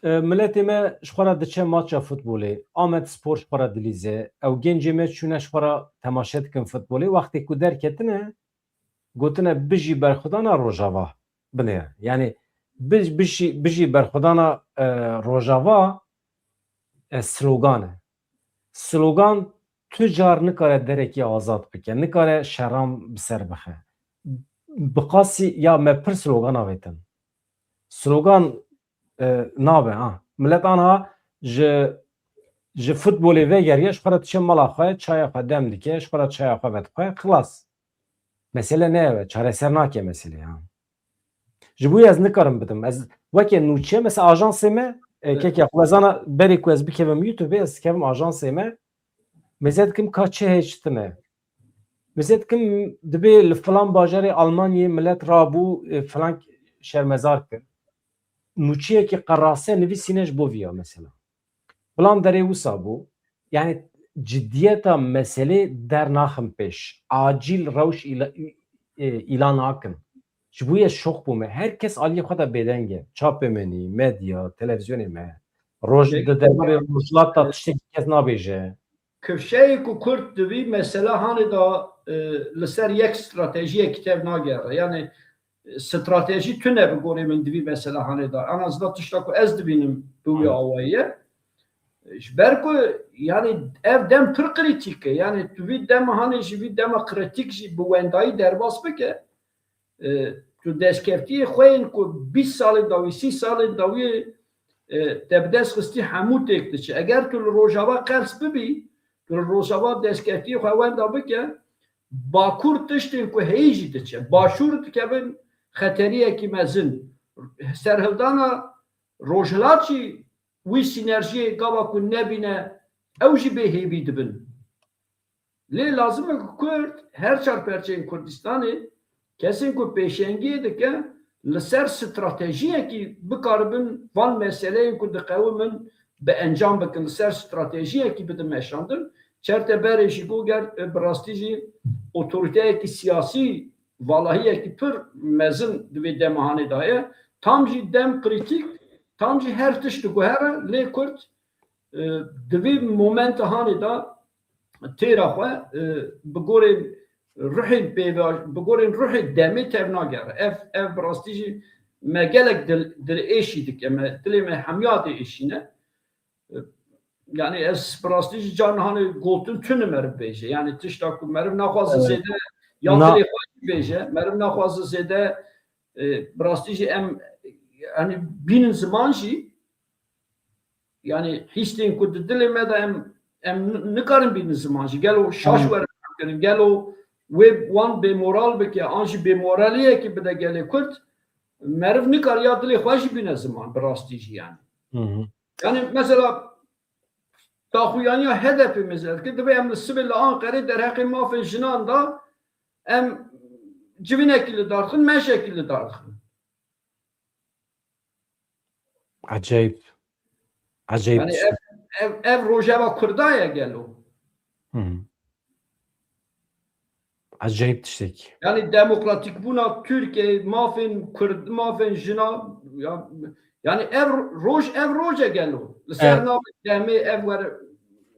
E, miletê me ji xwe re diçe maça futbolê. Amed Spor ji xwe re dilîze. Ew gencê me çûne ji xwe re temaşe dikin futbolê. Wextê ku derketine, gotine, "Bijî berxwedana Rojava." Binêre. Yani, bij-, bijî, bijî berxwedana, e, Rojava, e, slogan e. Slogan tu car nikare derekî azad bike, nikare şeran bi ser bixe. Bi qasî ya me pir slogan avêtin. Slogan, e, nabe, ha. Milet anha ji, ji futbolê vegeriye, ji xwe re diçe mala xwe, çaya xwe dem dike, ji xwe re çaya xwe vedixwe, xilas. Mesele ne ev e, çareser nake meselê, ha. Ji bo ez nikarim bidim. Ez weke nûçe, mesela ajansê me, e, Evet. Kek Yaqûb, ez ana berê ku ez bikevim YouTube, ez dikevim ajansê me, mêze dikim ka çi heye çi tune. Mesela dikim, dibê li filan bajarê Almanyayê millet rabû, e, filan şermezar kir. Nûçiyekî qerase nivîsîne ji bo viya mesela. Filan derê wisa bû. Yani cidiyeta meselê dernaxin pêş. Acîl rewş îla-, e, îlan nakin. Ji bo ye şok bûme. Her kes aliyê xwe de bêdeng e. Çapê me nî, medya, televîzyonê me. Roj Peki. Di derbarê rojhilat de tiştekî kes nabêje. Kifşeyê ku Kurd di vî mesela hanê de, e, li ser yek stratejiyekî tev nagere. Yani, e, stratejî tune bi gorê min di vî mesela hanê de. En azından tişta ku ez dibînim bi wî awayî ye. Ji ber ku, yani, ev dem pir krîtîk e. Yani, tu vî dema hanê ji vî dema krîtîk jî bi wendayî derbas bike, e, tu destkeftiyê xwe yên ku bîst salên dawî, sî salên dawî, e, te bi dest xistî hemû têk diçe. Eger tu li Rojava qels bibî, tu li Rojava destkeftiyê xwe wenda bike, Bakur tiştên ku heyî jî diçe. Başûr dikevin xeteriyekî mezin. Serhildana Rojhilat jî wî sînerjiyê gava ku nebîne, ew jî bêhêvî dibin. Lê lazim e ku Kurd, her çar perçeyên Kurdistanê, kesên ku pêşengiyê dike, li ser stratejiyekî bikaribin van meseleyên ku diqewimin bi encam bikin, li ser stratejiyekî bidin meşandin. Çerte berê jî got, ger, e, bi rastî jî otoriteyekî siyasî, valahiyekî pir mezin di vê dema hanê de heye. Tam jî dem krîtîk, tam jî her tişt diguhere, lê Kurd, e, di vê momenta hanê de têra xwe, e, bi gorên ruhên pêvajoyê, bi gorên ruhê demê tevnagere. Ev, ev bi rastî jî me gelek dil, dilêşî dike. Me, dilê me hemiya dê êşîne. E, yani ez bi rastî jî car niha gotin tune meriv bêje. Yani tişta ku meriv naxwaze Evet. zêde ya Na- dilê xwe jî bêje, meriv naxwaze zêde, e, bi rastî jî em, yani bînin ziman jî, yani hîstên ku di dilê me de em, em n-, nikarin bînin ziman jî. Gelo şaş Hı. werin kirin, gelo wê wan bêmoral bike, an jî bêmoraliyekî bide gelê Kurd, meriv nikariya dilê xwe jî bîne ziman, bi rastî jî yani. Hı hı. Yani mesela daxuyaniya H D P mesela ki divê em li sibê li Anqerê derheqê mafên jinan da em civînekî li dar dixin, meşekî li dar dixin. Acayip. Acayip Yani tişt. ev, ev, ev rojeva Kurda ye gelo. Hı hı. Acayip tiştekî. Yani demokratîkbûna Tirkiyeyê, mafên Kurd, mafên jina, ya, yani ev roj, ev roj e gelo. Li ser Evet. navê demê ev were.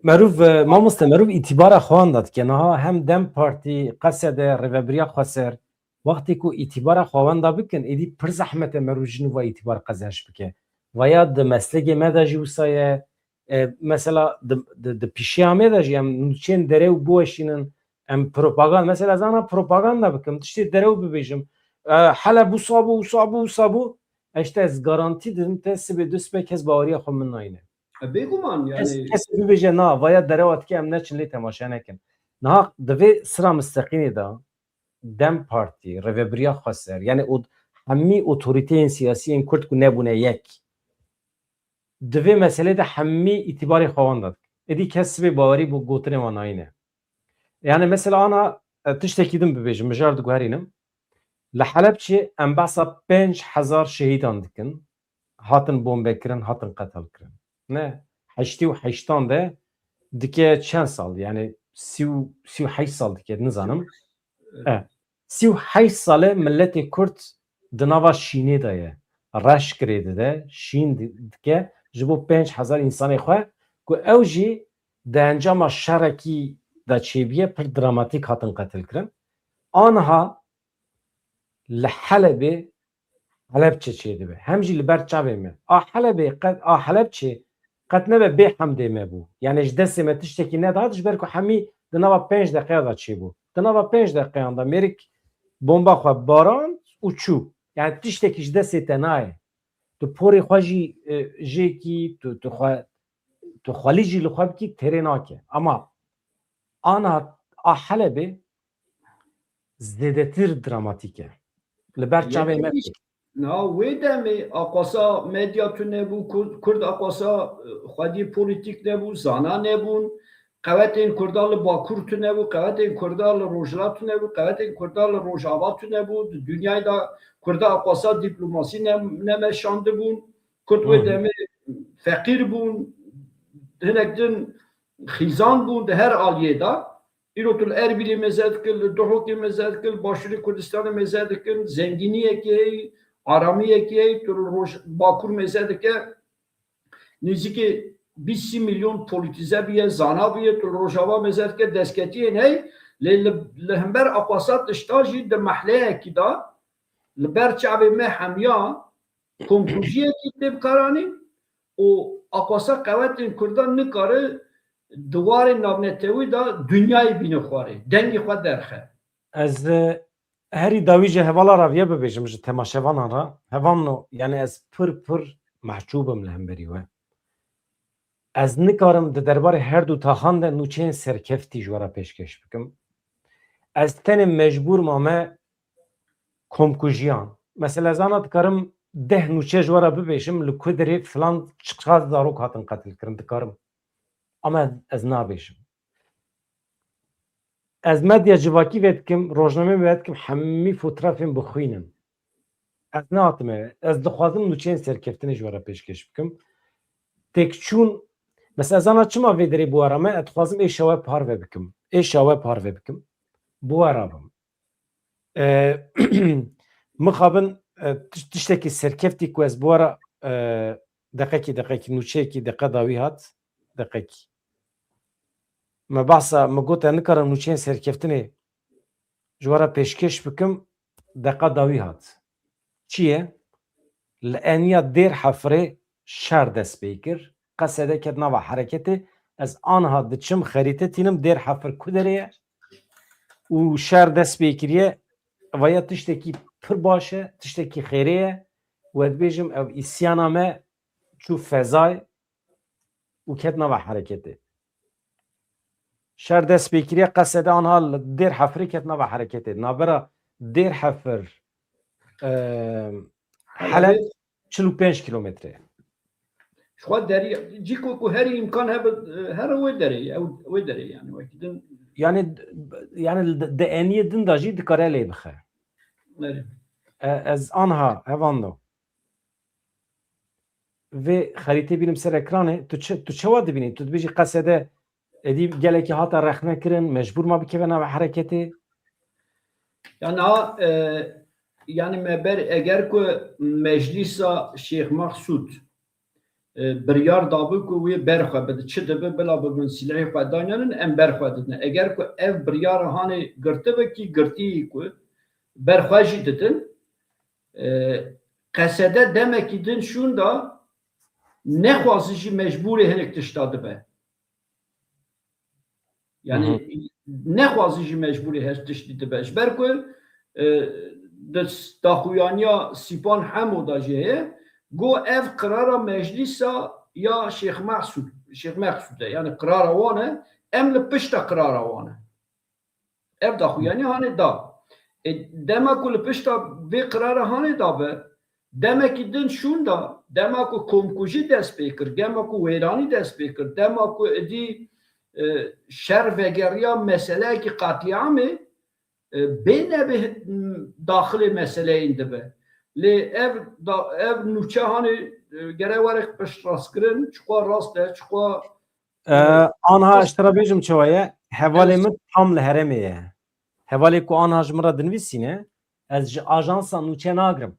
Merûv, e, mamoste, merûv îtîbara xwe wenda dike. Niha hem dem Partî, Qesede, Rêvebiriya Xweser, wextê ku îtîbara xwe wenda bikin, êdî pir zehmet e merûv ji nû ve îtîbar qezenç bike. Veya di meslekê me de jî wisa ye, e, mesela di, di, di pişiya me de jî em nûçeyên derew biweşînin, em propaganda, mesela ez ana propaganda bikim, tiştê derew bibêjim, e, Heleb wisa bû, wisa bû, wisa bû, e, işte ez garantî didim te sibê du sibê kes baweriya xwe min nayîne. E, bêguman Kes, yani. Kes bibêje na, vaya derewa dike em neçin lê temaşe nekin. Niha divê sira misteqîmê de dem Partî, Rêvebiriya Xweser, yani o hemî otoriteyên siyasî yên Kurd ku nebûne yek. Di vê meselê de hemî îtîbarê xwe wan de dikin. Êdî kes sibê bawerî bo gotinê wan nayîne. Yani mesela ana, e, tiştekî din bibêjim, mijar diguherînim. Li Helebçê em behsa pênc hezar şehîdan dikin. Hatin bombekirin, hatin qetelkirin. Ne, heştê û heştan de dike çend sal? Yani sî û, sî û heşt sal dike, nizanim. E, sî û heşt sal e miletê Kurd di nava şînê de ye. Reş girê dide, şîn di-, dike ji bo pênc hezar însanê xwe ku ew jî di encama şerekî de çêbûye, pir dramatîk hatin qetilkirin. Aniha li Helebê Helebçe çêdibe. Hem jî li ber çavê me. A Helebê qet, a Helebçe qet nebe bê hemdê me bû. Yani ji destê me tiştekî nedihat, ji ber ku hemî di nava pênc deqeya de çêbû. Di nava pênc deqeyan de mêrik bomba xwe barand û çû. Yani tiştekî ji destê te nayê. Tu porê xwe jî, e, jêkî, tu, tu xwe, tu xwelî jî li xwe bikî, têrê nake. Ama ana a Helebê zêdetir dramatîk e. Li ber çavê me. Yekî jî, na wê demê aqwasa medya tune bû, Kurd, Kurd aqwasa, e, xwedî polîtîk nebû, zana nebûn. qewetên Kurda li Bakur tune bû, qewetên Kurda li Rojhilat tune bû, qewetên Kurda li Rojava tune bû. Di dinyayê de Kurda aqwasa dîplomasî ne-, nemeşandibûn. Kurd wê Hı hı. demê feqîr bûn, hinek din xîzan bûn di her aliyê de. Îro tu li Erbîlê mêze dikir, li Duhokê mêze dikir, li Başûrê Kurdistanê mêze dikir, zengîniyekê heye, aramiyekê heye, tu li Roj-, Bakur mêze dike, nêzîkî bîst sî milyon polîtîze bûye, zana bûye, tu li Rojava mêze dike, destkeftiyên heye, lê li, li hember aqwasa tişta jî di mehleyekî de, li ber çavê me hemiya komkujiyekî tê bikaranîn û aqwasa qewetên Kurdan nikare di warê navnetewî de dinyayê bîne xwarê, dengê xwe derxe. Ez, e, herî dawî ji hevala re viya bibêjim ji temaşevanan re. Hevalno, yani ez pir pir mehcûb im li hemberî we. Ez nikarim di derbarê her du taxan de nûçeyên serkeftî ji we re pêşkêş bikim. Ez tenê mecbûr mame komkujiyan. Mesela ez ana dikarim deh nûçe ji we re bibêjim, li ku derê filan çiqas zarok hatin qetilkirin dikarim. Ama ez, ez nabêjim. Ez medya civakî vedikim, rojnameyê vedikim, hemî fotrafên bixwînin. Ez nehatime. Ez dixwazim nûçeyên serkeftinê ji we re pêşkêş bikim. Têkçûn, mesela ez ana çima vê derê bi we re me, ez dixwazim êşa we parve bikim. Êşa we parve bikim. Bi we re bim. E, mixabin, e, tiş-, tiştekî serkeftî ku ez bi we re, e, deqekî, deqekî, nûçeyekî, deqe dawî hat, deqekî. Me behsa, me gote nikarim nûçeyên serkeftinê ji we re pêşkêş bikim, deqa dawî hat. Çi ye? Li eniya Dêr Hefirê şer dest pê kir. Qesede ket nava hereketê. Ez anha diçim xerîte tînim Dêr Hefir ku derê ye û şer dest pê kiriye. Vaya tiştekî pir baş e, tiştekî xêrê ye. We dibêjim ev îsyana me çû fezayê û ket nava hereketê. Şer dest pê kiriye, Qesede anha li Dêr Hefirê ket nava hereketê. Navbera Dêr Hefir, e, Heleb çil û pênc kilometre ye. Ji xwe derî, cî ku, ku herî îmkan hebe, here wê derê ye, ew, wê derê ye, yani wekî din. Yani, yani di, di eniyê din de jî dikare lê bixe. Erê. E, ez anha, hevando. Vê xerîtê bînim ser ekranê. Tu çi, tu çawa dibînî? Tu dibêjî Qesede êdî gelekî hate rexne kirin, mecbûr ma bikeve nava hereketê? Yani ha, e, yani me ber, eger ku meclîsa Şêx Mexsûd, e, biryar dabû ku wê berxwe bide, çi dibe bila bibin, silehê xwe danînin, em berxwe didin. Eger ku ev biryara hanê girtibe kî girtî ku berxwe jî didin, e, Qesede demekî din şûnda nexwazî jî mecbûrê hinek tişta dibe. Yani Hı hı. nexwazî jî mecbûrê her tiştî dibe. Ji ber ku, e, di daxuyaniya Sîpan Hemo de jî heye, got ev qirara meclîsa ya Şêx Mexsûd, Şêx Mexsûd e. Yani qirara wan e, em li pişta qirara wan e. Ev daxuyanî hanê da. E, dema ku li pişta vê qirara hanê da be, demekî din şûn da, dema ku komkujî dest pê kir, dema ku wêranî dest pê kir, dema ku êdî, e, şer vegeriya meseleyekî qetlîamê, e, bê nebê, m, daxilê meseleyên dibe. Lê ev da, ev nûçe hanê, e, gere were piştrastkirin, çiqwa rast e, çiqwa E, anha ez te re bêjim çawa ye. Hevalê min tam li herêmê ye. Hevalê ku anha ji min re dinivîsîne, ez ji ajansa nûçe nagirim.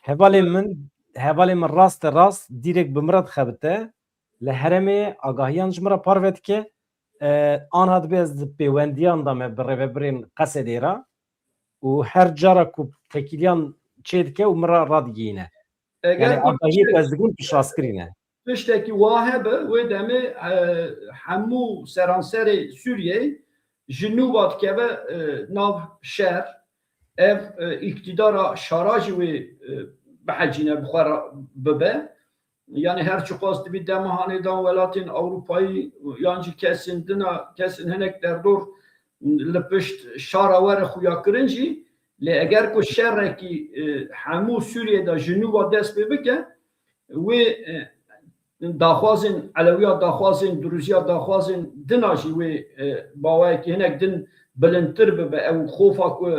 Hevalê min, hevalê min raste rast dîrek bi min re dixebite. Li herêmê ye, agahiyan ji min re parve dike. E, anha dibê ez di pêwendiyan de me bi rêvebirên Qesedê re û her cara ku tekîliyan çêdike û min re radigihîne. Eger Yani ku agahiyê ku ez digirim piştrast kirîne. Tiştekî wa hebe, wê demê, e, hemû seranserê Sûriyeyê ji nû ve dikeve, e, nav şer. Ev, e, îktidara şara jî wê, e, bihecîne, bi xwe re bibe. Yani her çiqas dibî dema hanê dan welatên Ewropayî yan jî kesên dina, kesên hinek derdor li pişt şara were xuyakirin jî, lê eger ku şerekî, e, hemû Sûriyê de ji nû ve dest pê bike, wê, e, daxwazên Elewiya, daxwazên Dirûziya, daxwazên din a jî wê, e, bawayekî hinek din bilindtir bibe. Ew xofa ku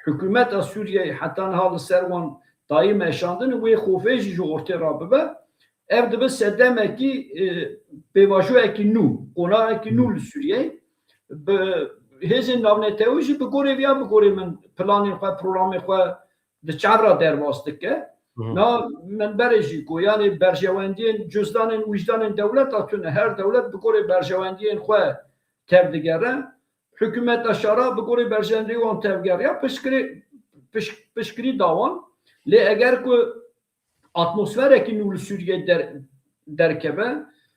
hikûmeta Sûriyeyê heta niha li ser wan dayî meşandin, wê xofê jî ji ortê re bibe. Ev dibe sedemekî, e, pêvajoyekî nû, qonaxekî nû li Sûriyeyê. Bi hêzên navnetewî jî bi gorê viya, bi gorê min planên xwe, programê xwe di çav re derbas dike. Hı hı. Na min berê jî got, yanî berjewendiyên cuzdanên wijdanên dewleta tune. Her dewlet bi gorê berjewendiyên xwe tevdigere. Hikûmeta şara bi gorê berjewendiyê wan tevgeriya, piştgirî, piş-, piştgirî da wan. Lê eger ku atmosferekî nû li Sûriyê der-, derkeve,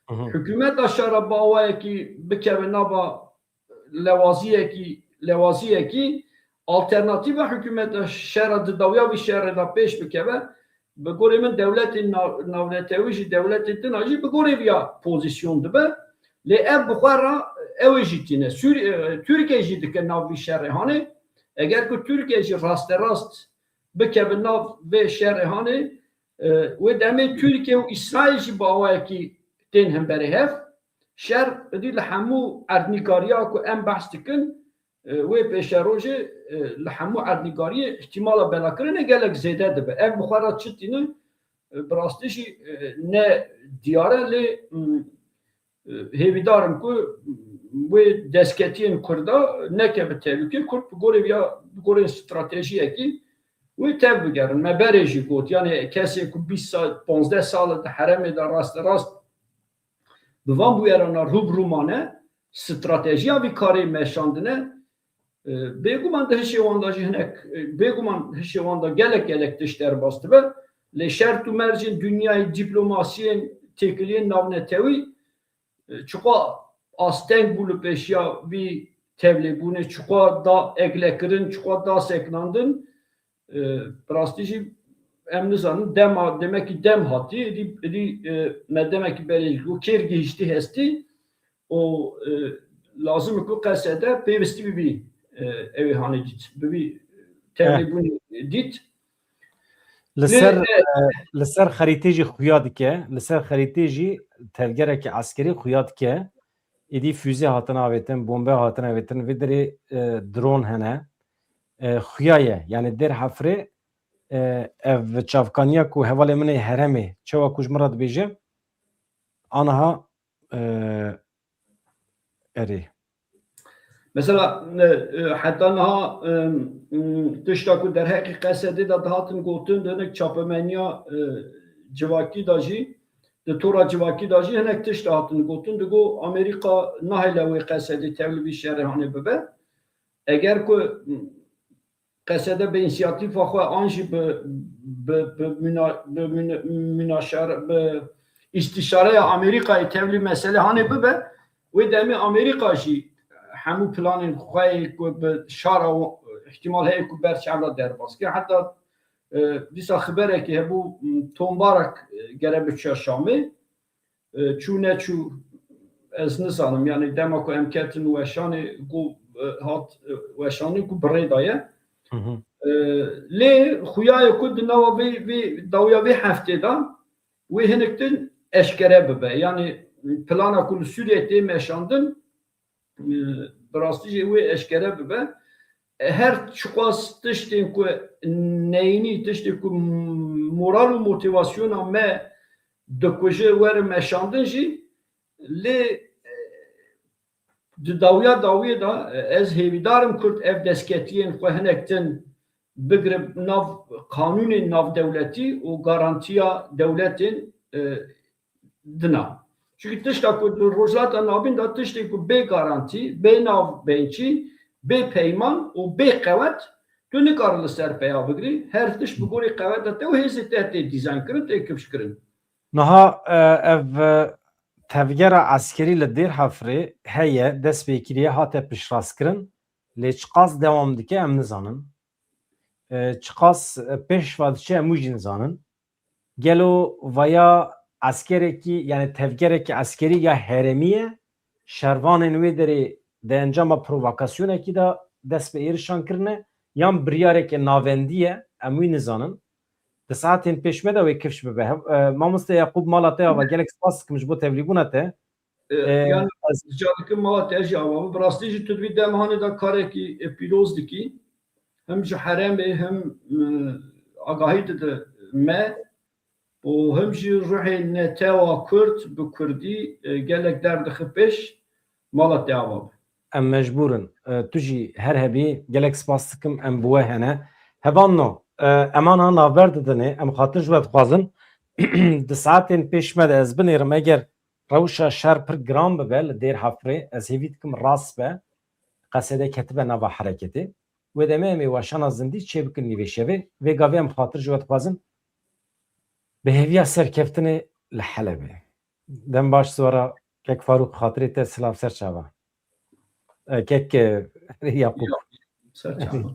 Hı hı. hikûmeta şara bi awayekî bikeve nava lewaziyekî, lewaziyekî, alternatîfa hikûmeta şera di dawiya vî şerê de pêş bikeve, bi gorê min dewletên nav-, navnetewî jî, dewletên din a jî bi gorê viya pozîsyon dibe. Lê ev bi xwe re ew ê jî tîne. Sûri-, e, Tirkiye jî dike nav vî şerê hanê. Eger ku Tirkiye jî rasterast bikeve nav vê şerê hanê, e, wê demê Tirkiye û Îsraîl jî bi awayekî tên hemberê hev. Şer êdî li hemû erdnîgariya ku em behs dikin, e, wê pêşerojê, e, li hemû erdnîgariyê îhtîmala belakirinê gelek zêde dibe. Ev bi xwe re çi tîne, e, bi rastî jî, e, ne diyar e, lê, m, e, hêvîdar im ku wê destketiyên Kurda nekeve tehlûkê. Kurd bi gorê viya, bi gorê stratejiyekî wê tev bigerin. Me berê jî got, yanî kesê ku bîst sal, panzdeh sal e di herêmê de rasterast bi van bûyerana rû bi rû mane, stratejiya vî karê meşandine, e, bêguman di hişê wan de jî hinek, e, bêguman hişê wan de gelek gelek tişt derbas dibe. Lê şert û mercên dinyayê, dîplomasiyên têkiliyên navnetewî, e, çiqas asteng bû li pêşiya vî tevlêbûnê, çiqas da eglekirin, çiqas da sekinandin, e, bi rastî jî em nizanin, dema, demekî dem hatî, êdî, êdî, e, me demekî berê jî got, kêr gihîştî hestî û, e, lazim e ku Qesede pêwistî bibî, e, ew ê hanê dît, bibî tevlêbûnê dît. Li Lê, ser, e, e, li ser xerîtê jî xuya dike, li ser xerîtê jî tevgereke eskerî xuya dike. Êdî füze hatine avêtin, bombe hatine avêtin, vê derê, e, dron hene. E, xuya ye. Yanî Dêr Hefrê, e, ev çavkaniya ku hevalê min ê herêmê, çawa ku ji min re dibêje, aniha, e, erê. Mesela, e, e, heta niha, e, m, tişta ku derheqê Qesedê de dihatin gotin, di hinek çapemeniya, e, civakî de jî, di tora civakî de jî hinek tişt hatin gotin, digo Amerîka nahêle wê Qesedê tevlî vî şerê hanê bibe. Eger ku, m, Qesede bi însiyatîfa xwe an jî bi, bi, bi muna-, bi muna-, munaşar-, bi îstîşareya Amerîkayê tevlî meselê hanê bibe, wê demê Amerîka jî hemû planên xwe yê ku bi şara û îhtimal heye ku ber çav re derbas ke. Heta, e, dîsa xiberekî hebû, m, tombarak, e, gere biçiya Şamê. E, çû neçû ez nizanim. Yanî dema ku em ketin weşanê ku, e, hat, e, weşanê ku bi rê de ye. Hı hı. E, lê xuya ye ku di nava vê, vê dawiya vê heftê de wê hinek din eşkere bibe. Yanî plana ku li Sûriyeyê tê meşandin, e, bi rastî jî wê eşkere bibe. E, her çiqas tiştên ku neyînî, tiştên ku moral û motivasyona me dikuje, were meşandin jî, lê, e, di dawiya dawiyê de, e, ez hêvîdar im Kurd ev destketiyên xwe hinek din bigire nav qanûnên navdewletî û garantiya dewletên, e, din a. Çimkî tişta ku di Rojhilata Navîn de tiştê ku bê garantî, bê navbencî, bê peyman û bê qewet tu nikare li ser peya bigirî. Her tişt bi gorî qeweta te û hêzê te tê dîzayn kirin, tê kifş kirin. Niha, e, ev, e, tevgera eskerî li Dêr Hefrê heye, dest pê kiriye, hate piştrast kirin. Lê çiqas dewam dike em nizanin. E, çiqas, e, pêş ve diçe em wî jî nizanin. Gelo vaya eskerekî, yanî tevgerekî eskerî ya herêmî ye, şervanên wê derê di encama provokasyonekî de dest bi êrişan kirine, yan biryareke navendî ye, em wî nizanin. Di saetên pêş me de wê kifş bibe. Hev-, e, Mamoste Yaqûb, mala te ava, gelek spas dikim ji bo tevlîbûna te. E, E, yani, ez rica dikim mala te jî ava be. Bi rastî jî tu di vî demhanê de karekî, e, pîroz dikî. Hem ji herêmê hem, e, agahî dide me û hem jî ruhê netewa Kurd bi Kurdî, e, gelek derdixi pêş, mala te ava be. Em mecbûr in. E, tu jî her hebî, gelek spas dikim, em bi we hene. Hevalno, e, em ana navber didinê, em xatir ji we dixwazin. Di saetên pêş me de ez binêrim, eger rewşa şer pir giran bibe li Dêr Hefrê, ez hêvî dikim rast be, Qesede ketibe nava hereketê. Wê demê em ê weşana zindî çêbikin nîvê şevê. Vê gavê em xatir ji we dixwazin. Bi hêviya serkeftinê li Helebê. Dem baş Zora, kek Farûq, xatirê te silav ser çava. E, kek, e, Yaqûb. Ser çava.